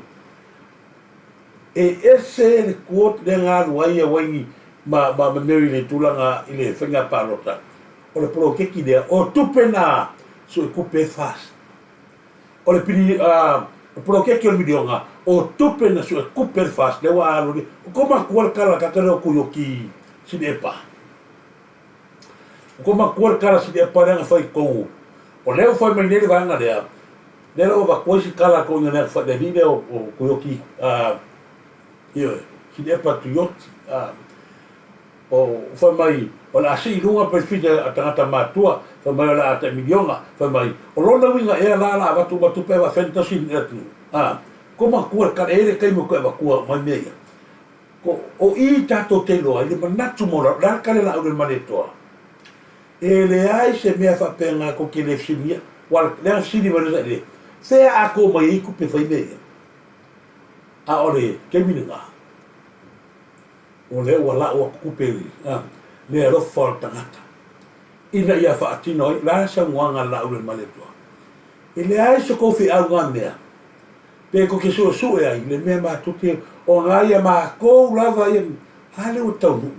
e ese le quote lea na alu ai Hawaii ma, ma, ma Mary i le tulaga i le faiga palota. O le poloketi lea, o tupe na sue tupe e FAST. O le pili, uh, poloketi o le miliona, o tupe na sue tupe e le FAST, lea ua alu ali. O ko matua le kala kaka lea o Kuioki Sili'epa. O ko matua le kala Sili'epa lea na fai i totonu. O lea ua fai mai nei le vaega lea, lea la ua avatu ai si tala a toeaiina lea le alii lea o Tuioti, ioe, Siliepa Tuioti, o fai mai o le a sii i luga penefiti a tagata matutua, fai mai o le a tai miliona, fai mai o lona uiga ea la o le a avatu uma tupe ae faafefea ona tausi le atunuu, a, ko matua le tala, e i ai le taimi e toe avatua uma ai mea ia. Ko, o i tatou te iloa ai le manatu maualalo, o le a le tali a Laaulialemalietoa? E leai se mea faapena tou te le fesiligia, ua lea na fesili mai loa le fea a tou mai ai tupe e fai mea ia? A o le taimi lena, o lea ua lau atu tupe i le alofa o le tagata ina ia faatino ai, o le a le saunoaga a le Laaulialemalietoa? E leai se tou feau mea pe tou te suesue ai le mea matou te o na ia matou lava ia, a lea ua taunuu.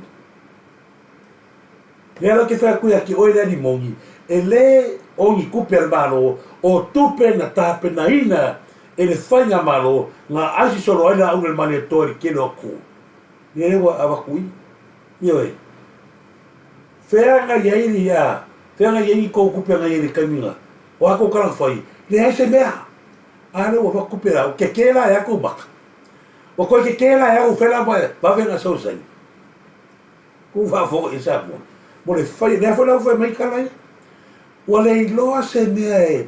Lea la ou te fai atu ia te oe le alimoni, e le o ni tupe a le Malo, o tupe na tapenaina e le faigamalo na aisi solo ai Laulu e le Malietoa i le tele o atunuu. Lea ua avatu i. Ioe. Fea na i ai ia, fea na i ai ni tou tupe na i ai i le taimi na, o a tou tala na fai, leai se mea. A lea ua avatu tupe la, ua keke la e a tou maka. Ua toe keke la e a ou fela ma vave na sau saini. Ku faafofoga i Samoa mo le fai, lea foi la ua fai mai tala ia. Ua le iloa se mea e,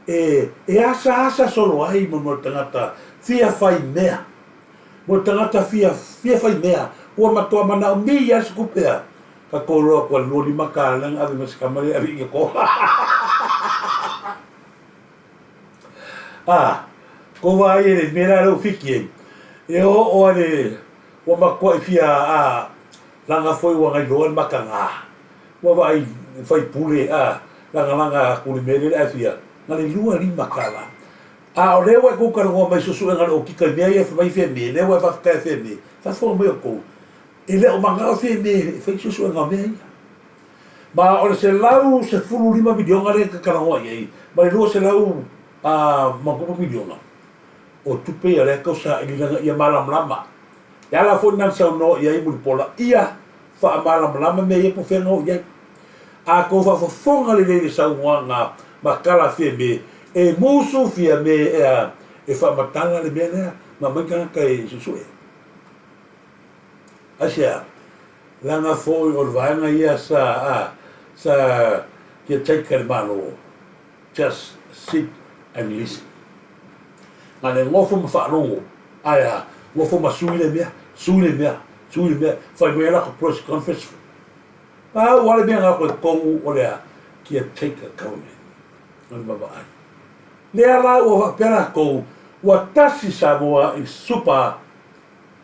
e, e asaasa solo ai mo le tagata fia fai mea. Mo le tagata fia, fia fai mea, ua matua manaomia lava se tupe a ka koloa atu a le 25 tala na ave mai se tama lea e ave i Iniakoa. A, ko vaai e le mea la lea ua fiki ai, e oo a le, Ua matuai fia a laga foi ua gailoa le mataga. Ua vaai faipule a lagalaga atu le mea lele ae fia na le 25 tala. A o lea ua e tou talanoa mai suesuega a le okika i mea ia fai mai Fiame, lea ua e faafetai a Fiame, faafofoga mai outou, e le o manao Fiame e fai suesuega o mea ia. Ma o le 115 miliona lea e te talanoa i ai ma le 200 ma ona tupu miliona, o tupe ia lea tau saili leaga ia malamalama. E ala foi lena na saunoa i ai Mulipola, ia faamalamalama mea ia po o fea na oo i ai. A tou faafofoga lelei i le saunoaga ma tala Fiame, e musu Fiame e faamatala le mea lea ma aumai tagata e suesue. Aisea? Leaga foi o le vaega ia sa a sa caretaker e le Malo. Just sit and listen. Na le nofo ma faalogo, ae a, nofo ma sui le mea, sui le mea, sui le mea, fai mai lako press conference. Pau lava le mea na lako i totonu o le a, caretaker government. O le vaavaai. Lea la ua faapea latou, ua tasi Samoa i supa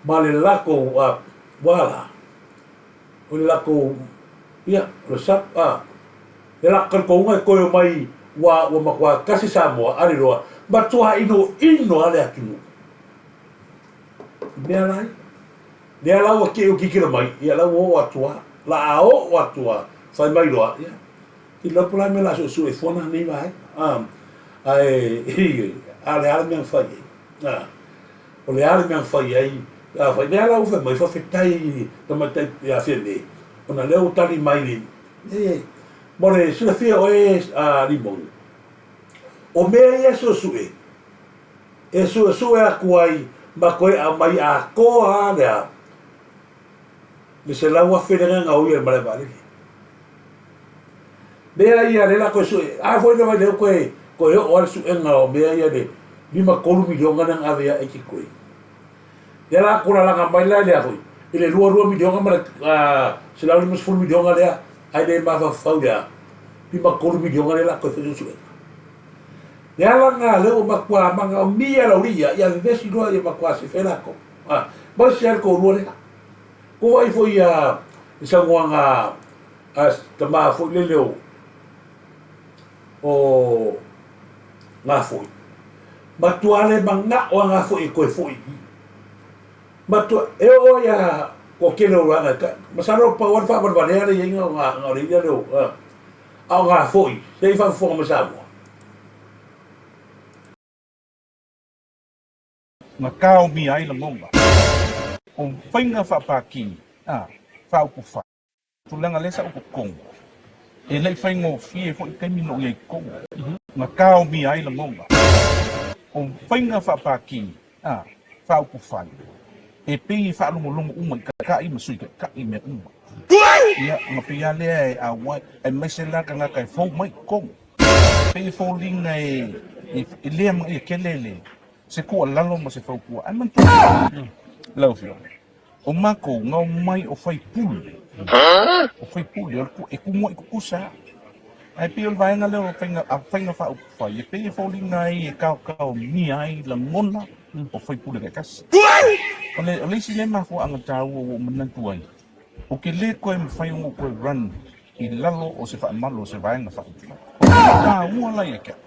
ma le latou ua la. O le latou, ia, o le sap, a, le latou talitonuga e toe omai ua, ua matua tasi Samoa, a le iloa, matua inoino lava le atunuu. I mea la ia. Lea la ua te i tilotilo mai, ia la ua oo atu lava, la a oo atu lava, fai mai loa, ia, tilotilo po o le a le mea o le a suesue fua nei vaega. A, ae, a o le a le mea na fai ai? A. O le a le mea na fai ai pe a fai? Lea la ua fai mai, faafetai i le tamaitai ia Fiame, ona lea ua tali mai le, e, mo le silafia oe a Limoni, o mea ia e suesue, e suesue atu ai ma toe aumai atoa lava le a, le 100,000 lea na gaoia i le malae vaalele. Mea ia lea la toe sue, a foi le vai lea toe toe oo lava le suega o mea ia le 53 miliona lea na ave ia Eddie Gray. Lea la tolalaga mai la lea foi i le 22 miliona ma le 150 miliona lea ae le mafaufau lea 53 miliona lea la toe fai suesuega. Lea la na lea ua matua manaomia laulia ia vevesi loa ia matua sefe latou. Ah, mai se le toalua lea. Ko vaai foi ia le saunoaga a si tama foi lele o o Gafoi. Matua le manao a Gafoi e toe foi i i. Matua, e oo ai a toatele o vaega e masalo pau lava le faavalevalea le iaiga o o le ia lea o, a o Gafoi, se i faafofoga mai Samoa. Na taomia ai lagona o faiga faapatī a faaupufai. Tulaga lea sa ou totonu, e le i faigofie foi taimi na ou i ai i totonu. Na kaomia ai lagona. O faiga faapākī, ā, faaupufai, e pei e faalogologo uma i taitai ma sui taitai i mea uma. Ia, ona pei lava lea e auai, aemaise la tagata e fou mai i totonu. E pei e foliga e, e le amanaia tele le, se tuualalo ma se fautua. Ae manatua, lau Afioga, o matou na omai o faipule, o faipule, o le e kumuaʻi tutusa lava. Ae pei o le vaega lea o faiga, a faiga faaupufai, e pei e foliga ai e kaokaomia ai lagona o faipule taitasi. O le, o le isi lea mafuaaga taua ua ou manatu ai, ou te le toe mafai ona ou toe run i lalo o se faamalu o se vaega faaupufai. O le mea taua la ia te au,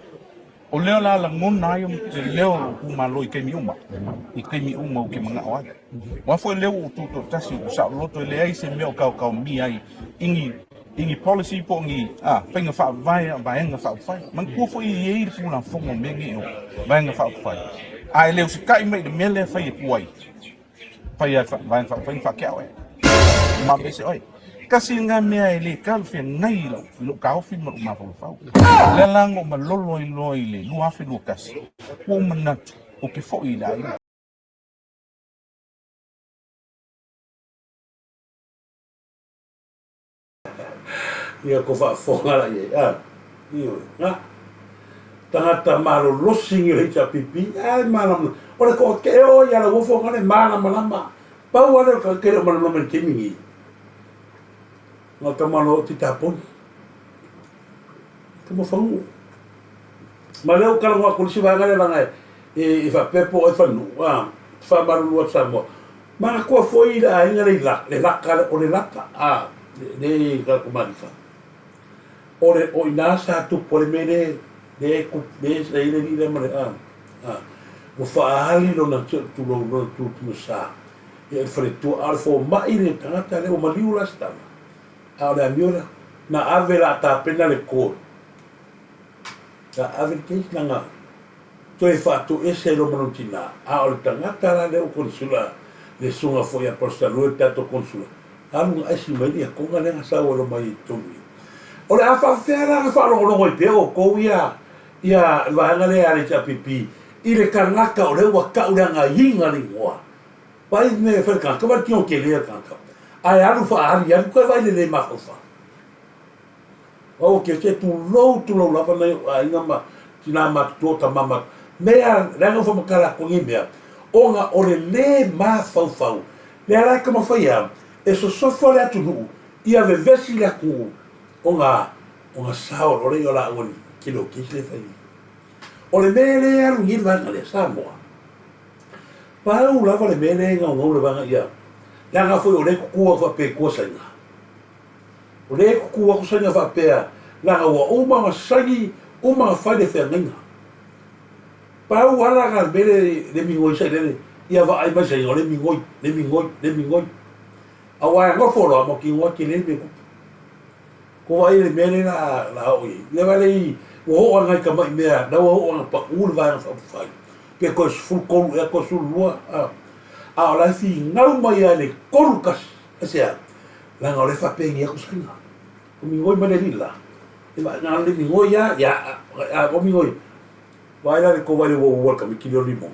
O lea o le a lagona ai le leo o lou itumalo i taimi uma, i taimi uma ou te manao ai. Aua foi lea ua ou tutoatasi, ua ou saoloto, e leai se mea o kaokaomia ai i ni, i ni policy po o ni a, faiga faavae a Vaega Faaupufai. Manatua foi e i ai le Tulafono o mea nei o Vaega Faaupufai, a e le usitai mai i le mea lea e fai atu ai, Fai a vaega faaupufai ma faatea oe. Mamaese oe. Tasi lena mea e le talafeagai i lou, i lou taofi ma lou mafaufau. O lea la na ou malolo ai loa i le 2021, ua ou manatu ou te foi i le aiga. Ia ko faafofoga la i ai, a, ioe, na, tagata malolosi ni o le HRPP, ai malamalama, o le toatele o ia lauofo na le malamalama, pau lava lea o le tagata e le o malamalama i le taimi nei, na o tama loa o Titaponi, tama fanuu. Ma lea ua talanoa atu i le isi vaega lea leaga e faapea po o ai fanuu, a, te faamalulu atu Samoa, Manatua foi le aiga le i le laka o le lata a le Kalakumalifa. O le o ina sa tupu le mea le le ku le sa ile ni le ma le a a ua faaali lona tulou lona tu sa ia le faletua a o le fomai le tagata lea ua maliu la se tama a o le amio lea na ave la tapena le court na ave le case leaga toe faatoese ai loa ma lona tina, a o le tagata la lea ua konesula, le susuga foi ia Paul le tatou konesula, alu na aisi mai le iakoga lea na sau ai loa mai i totonu i. O le a faafefea la ona faalogologo ai pea outou ia ia le vaega lea a le HRPP i le tagata o lea ua tau le agaiga le igoa. Vaai le mea e fai le tagata, vaai le tino tele o le tagata. Ae alu faaaliali, toe vaai le le mafaufau. Aua ke se tulou tulou lava nai ou aiga ma tina matutua o tama matutua mea leaga ua faamatala atu nei mea ona o le le mafaufau lea la e taumafai a e sosofa le atunuu ia vevesi le atunuu ona ona sao loa lea o laua i le tele o case lea e fai nei. O le mea lea e alu nei le vaega lea Samoa pau lava le mea lea e gaugau le vaega ia leaga foi o lea e tutu atu faapea i tua Saina. O lea e tutu atu saina faapea, leaga ua uma ona saini, uma ona fai le feagaiga. Pau lava la le mea le, le migoi sailele, ia vaai mai saina, o le migoi, le migoi, le migoi. Aua e nofo loa, mautinoa tele le mea tupu. Ko vaai le mea lea la, la oo i ai. Ia vaai i, ua oo lava nai tamai mea, la ua oo lava pau le vaega faaupufai, pe toe 13 ea, toe 12, a. A o la e finau mai lava i le 31, aisea? Leaga o lea e faapeni atu saina. O migoi mai le alii la. E vaai na le migoi a, ia, a, o migoi. Vaai la le tou vai le uou uou a le tamaiti lea o le limoni.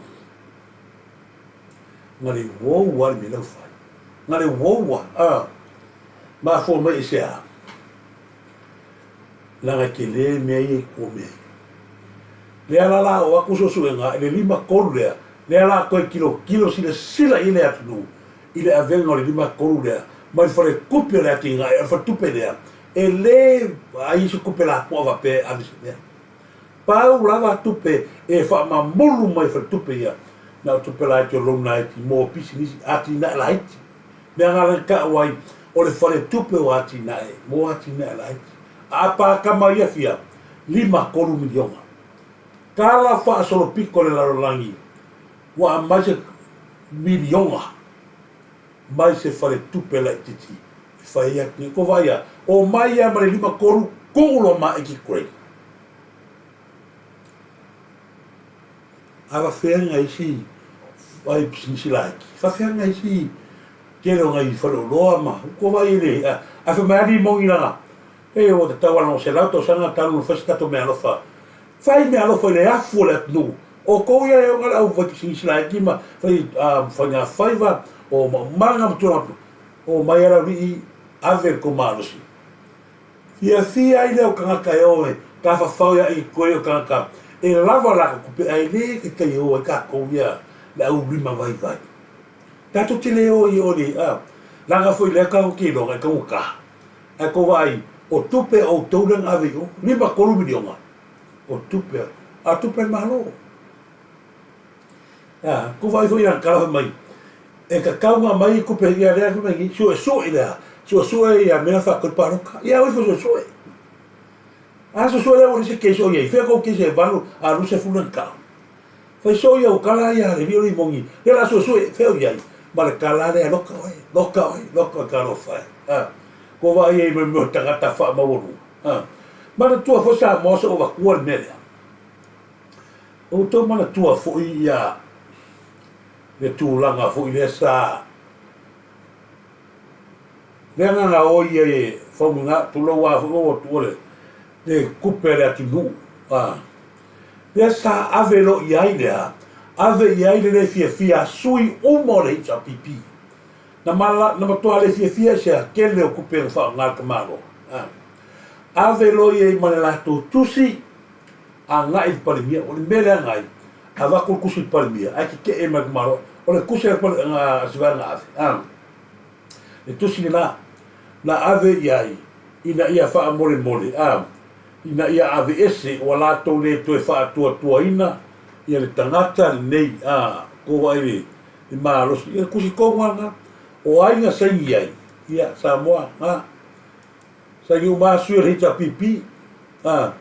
Na le uou a le mea la ua fai. Na le uou a, a. Mafua mai aisea? Leaga e tele mea ia i tua mea ia. Lea la la oo atu suesuega i le 53 lea, lea la toe tilotilo silasila i ai le atunuu i le avega o le 53 lea mai le faletupe o le atinae, o le faletupe lea e le vaai i se tupe lapoa faapea e ave se mea. Pau lava tupe e faamamulu mai faletupe ia, na o tupe laiti o loan laiti mo pisinisi, atinae laiti. Mea na la tau ai o le faletupe o atinae mo atinae laiti. A pākama ia fia, 53 miliona. Tala faasolopito le lalolagi ua aumai se miliona mai se faletupe laitiiti e fai ai atu nei. Ko vaai a, omai ia ma le 53 tuu loa ma Eki Gray. A fafea nai isi ai pisinisi laiti? Fafea nai isi tele o nai faleoloa ma ko vaai i le a fai mai a limoni lana e ua tatau lava ona 100 tausaga talu ona fai se tatou meaalofa. Fai meaalofa i le afu o le atunuu. O tou ia e ona le au faipisinisi laiti ma fai faigafaiva o maumaga ma tulaga o mai e le aualii ave le tou malosi. Fiafia ai lea o tagata e o e tafafao ia i toe o tagata e lava latou tupe ae le taitai e o ai tatou ia le au lima vaivai. Tatou te le o i o le a leaga foi lea tatou te iloa e taugata. Ae tou vaai o tupe a outou lea na ave i o, 53 miliona o tupe a tupe a le Malo. A, tou vaai foi i lana tala fai mai e tatau ona aumai tupe ia lea fai mai nei suesue lea, suesue ia mea faatau palota. Ia o ifo suesue. A suesue lea ua leai se case o i ai, fea tou case e 8 a 20 lea na tau. Fai soo ia ua tala ia le alii o le moni lea la suesue fea o iai ma le tala lea loka oe loka oe loka oe talofa e a ko vaai ai ma mea o tagata faamaualuga a manatua foi Samoa se ua avatua le mea lea outou manatua foi ia le tulaga foi lea sa lea na gaoi ai e Faumuina tulou a foi ua tuua le tupe a le atunuu a Lea sa ave loa i ai le a? Ave i ai le le fiafia a sui uma o le HRPP. Na na matua le fiafia i se tele o tupe na faaaoga e le tamaloa. A. Ave loa i ai ma le latou tusi agai i le Palemia. O le mea lea na ai, avatu le tusi i le Palemia ae tetee mai le tamaloa. O le tusi a le se vaega ave. A. Le tusi lena na ave i ai ina ia faamolemole, a, ina ia aveese ua latou le toe faatuatuaina ia le tagata lenei, a, tou vaai i le malosi, ia le tusi tonu lava lena. O ai na saini ai? Ia, Samoa, na saini uma lava sui o le HRPP, a.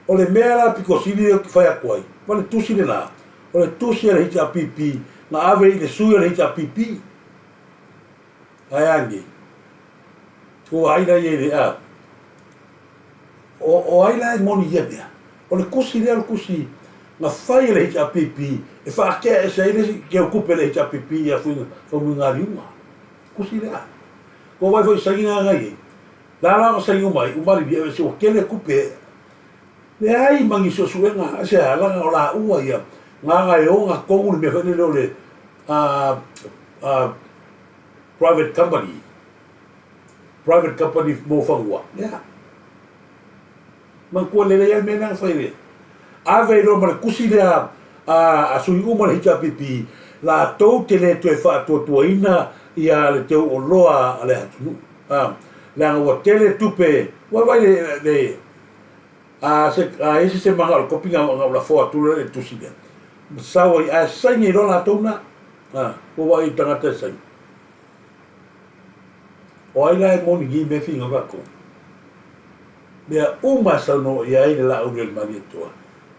O le mea la pito sili lea ou te fai atu ai, o le tusi lena, o le tusi a le HRPP na ave i le sui o le HRPP. Ae a nei? Ua ai la ia i le a? O ai la e moni i ia mea? O le tusi lea o le tusi na fai e le HRPP e faatea ese ai le isi teutupe a le HRPP ia Faumuigaliuga. Tusi lea. Ua vaai foi i saini na na i ai. La la ona saini uma ai, uma alii ese ua tele tupe. Leai ma ni suesuega, ese a, leaga o laua ia, na e ona tonu le mea foi lele o le private company, private company mo fanua, ia. Manatua lelei ai le mea lea na fai le ave ai loa ma le tusi lea a sui uma o le HRPP, latou te le toe faatuatuaina ia le teu oloa a le atunuu. Leaga ua tele tupe, ua vaai le A se a ese se manao o le kopi na ou lafo atu loa le tusi lea. Ma sau ai ae saini ai loa latou na. A, ua vaai i tagata e saini. O ai la e moni nei mea finau tatou? Mea uma e saunoa i ai le Laauli o le Malietoa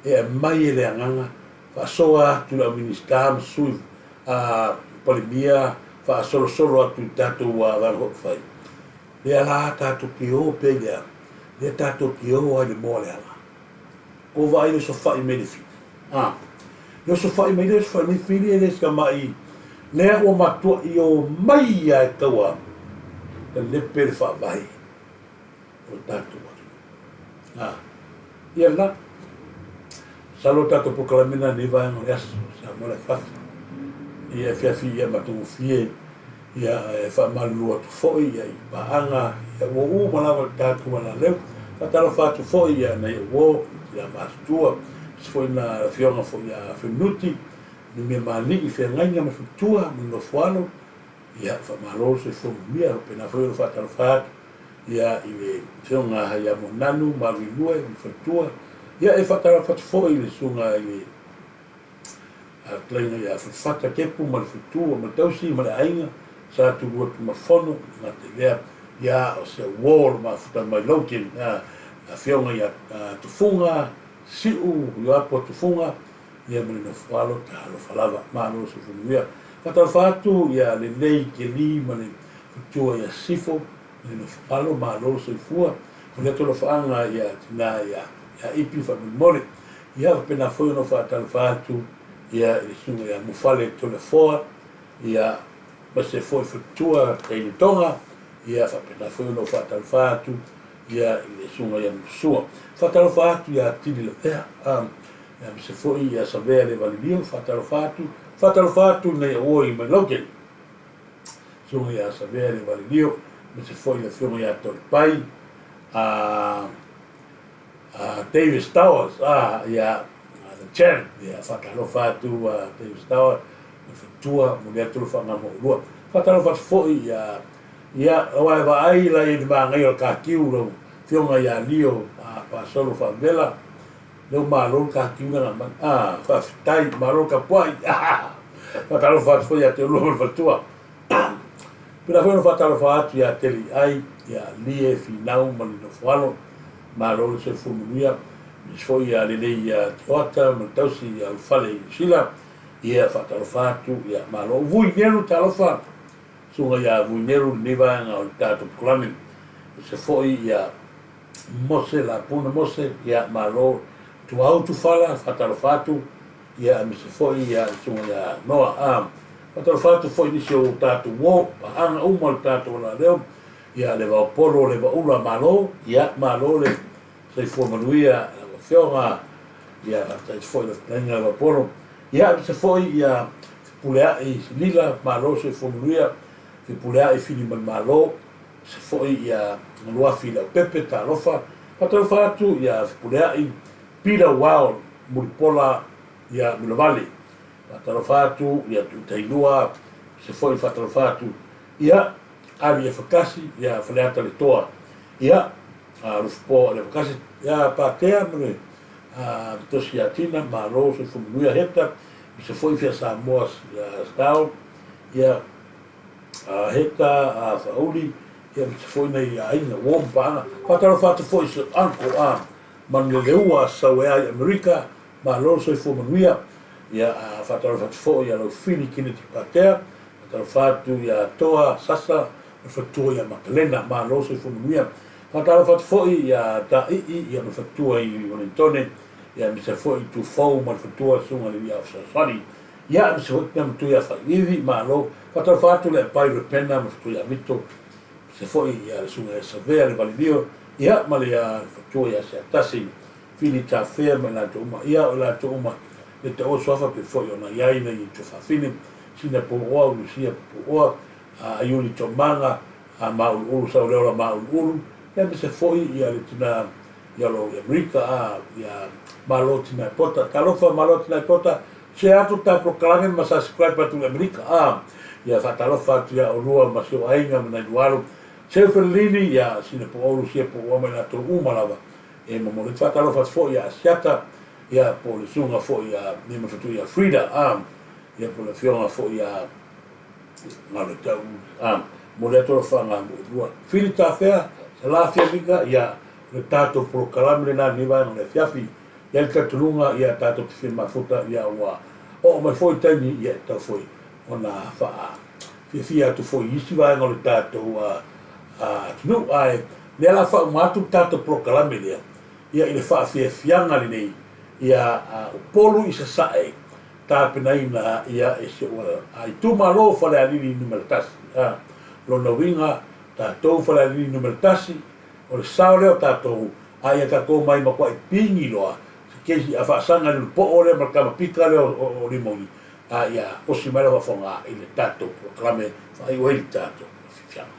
e aumai e le agaga faasoa atu i le au Minisita ma sui a Palemia faasolosolo atu i tatou vaega faaupufai. Lea la tatou te o pea i le a? Lea tatou te o ai i le moa leaga. Ko vaai le osofai mai le fili. A. Le osofai mai le osofai mai fili e le tamai lea ua matuai o mai ia e taua lelepe le faavae o le tatou atunuu. A. Ia lena. Masalo o tatou polokalame lena i lenei vaega o le aso, Samoa le afiafi. Ia afiafi ia matagofie, ia e faamalulu atu foi ia i paaga, ia ua uma lava le tatou alaleu. Faatalofa atu foi ia nai ou uo, tina matutua, aemaise foi na afioga foi ia Fenunuti, Numia Malii, Feagaiga ma Faletua ma le Nofoalo. Ia, faamalo le soifua manuia, faapena foi ona faatalofa atu ia i le afioga ia Moananu Maluelue ma faletua. Ia, e faatalofa atu foi i le susuga i le fetalaiga ia Falefata Kepu ma le faletua ma le tausi ma le aiga Sa Tulua Tumafono, e gata i lea, ia o se uo o lo mafuta mai Logan, afioga ia Tufuga Siu Ioapo Tufuga, ia ma le nofo alo, talofa lava, malo le soifua manuia. Faatalofa atu ia Lelei Keli ma le faletua ia Sifo ma le nofo alo, malo le soifua. Momoli atu alofaaga ia tina ia Ipi faamolemole. Ia faapena foi ona ou faatalofa atu ia i le susuga ia Mufale Toleafoa, ia aemaise foi faletua Taini Toga, ia faapena foi ona ou faatalofa atu ia i le susuga ia Musua. Faatalofa atu ia Tili Lavea, aemaise foi ia Savea le Valilio, faatalofa atu, faatalofa atu nai au i mai Lautele. Susuga ia Savea le Valilio, aemaise foi le afioga ia Tolipai, Davis Towers, ia The Champ, ia faatalofa atu Davis Towers, ma Fatua, momoli atu le faagama ulua. Faatalofa atu foi ia ia aua e vaai la i le magaia o le kakiu lau afioga ia Lio Pasolo Faavela, leo malo le kakiu na mai. Faafetai, malo le tapuai. Faatalofa atu foi ia te ulua ma le faletua. Pela foi ona faatalofa atu ia Tele Ai, ia Lie Finau ma le Nofoalo, malo le soifua manuia. Aemaise foi ia Lelei ia Tioata ma le tausi ia Ulufale i Niu Sila, ia faatalofa atu, ia malo. Vui Nelu talofa, susuga ia Vui Nelu lenei vaega o le tatou polokalame. Aemaise foi ia Mose Lapuna Mose, ia malo. Tuau Tufala, faatalofa atu, ia aemaise foi ia susuga ia Noa. Faatalofa atu foi nisi o tatou uo, paaga uma o le tatou alaleo, ia le Vaopolo, le Vaula, malo, ia malo le soifua manuia lau afioga, ia faafetai foi le fetalaiga le Vaopolo. Ia aemaise foi ia Fepuleai Silila, malo soifua manuia, Fepuleai Fili ma le Malo, aemaise foi ia Luafi Leaupepe, talofa. Faatalofa atu ia Fepuleai Peter Wild Mulipola ia Milovale. Faatalofa atu ia Tuitailua, aemaise foi faatalofa atu ia Ali Efakasi, ia Faleata le Toa, ia Lufupo Ali Efakasi, ia Patea ma le Tosi ia Tina, malo soifua manuia Heta, aemaise foi Fia Samoa Style, ia Heta Fauli, ia aemaise foi nai aiga uo ma paaga. Faatalofa atu foi si uncle Manuleleua Sauea i Amerika, malo soifua manuia. Ia faatalofa atu foi ia lau Fili Kennedy Patea, faatalofa atu ia Toa Sasa, ma fatua ia Makalena, malo soifua manuia. Faatalofa atu foi ia Taii, ia ma fatua i Wellingtone, ia aemaise foi Tufou ma le fatua susuga le Via Fesoasoani. Ia aemaise foi tina matua ia Faiivi, malo. Faatalofa atu le Apai Repena ma fatua ia Vito, aemaise foi ia le susuga ia Savea le Valilio, ia ma le fatua ia Seatasi, Fili Tafea ma i latou uma, ia o i latou uma le taua suafa pe foi ona iai nai i tuafafine, Sina Puoa, Lucia Puoa, Aiuli Tomaga, Mauluulu Sauleola Mauluulu, ia aemaise foi ia le tina ia lo i Amerika, ia malo tina e pota, talofa malo tina e pota, share atu ta polokalame ma subscribe atu i Amerika, ia faatalofa atu ia olua ma si o aiga ma nai lualu, Seu Felini, ia Sina Puoa, Lucia Puoa ma i latou uma lava, e momoli faatalofa atu foi ia Asiata, ia po le susuga foi ia ma fatu ia Frida, ia po le afioga foi ia Ngalo Tau, momoli atu le faagalo Fili Tafea, Salafia Mika, ia le tatou polokalame lena lenei vaega o le afiafi, ia le talitonuga ia tatou te fia mafuta, ia ua oo mai foi taimi, ia e tatau foi ona faafiafia atu foi i isi vaega o le tatou atunuu, ae lea la faauma atu le tatou polokalame lea, ia i le faafiafiaga lenei, ia Upolu i Sasae, tapenaina ia e si ou itumalo Falealili Nu.1. Lona uiga, tatou Falealili Nu.1, o le sao lea o tatou, a ia tatou mai matuai pigi loa, se kesi a faasaga i le poo lea ma le kamapika lea o limoni, a ia osi mai le faafofoga i le tatou polokalame faaiu ai le tatou fiafiaga.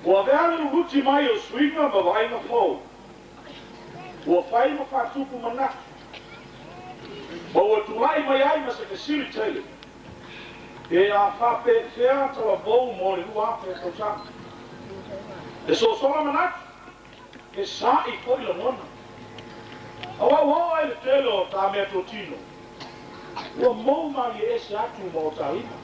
Ua avea le luluti mai o suiga ma vaaiga fou, ua fai ma faatupu manatu, ma ua tulai mai ai ma se fesili tele, Pe a faapefea talavou mo le 2000 tausaga? E sosoga manatu, e sa'i foi lagona. Aua ua oo ai le tele o ta meatotino, ua mou malie ese atu ma o ta lima.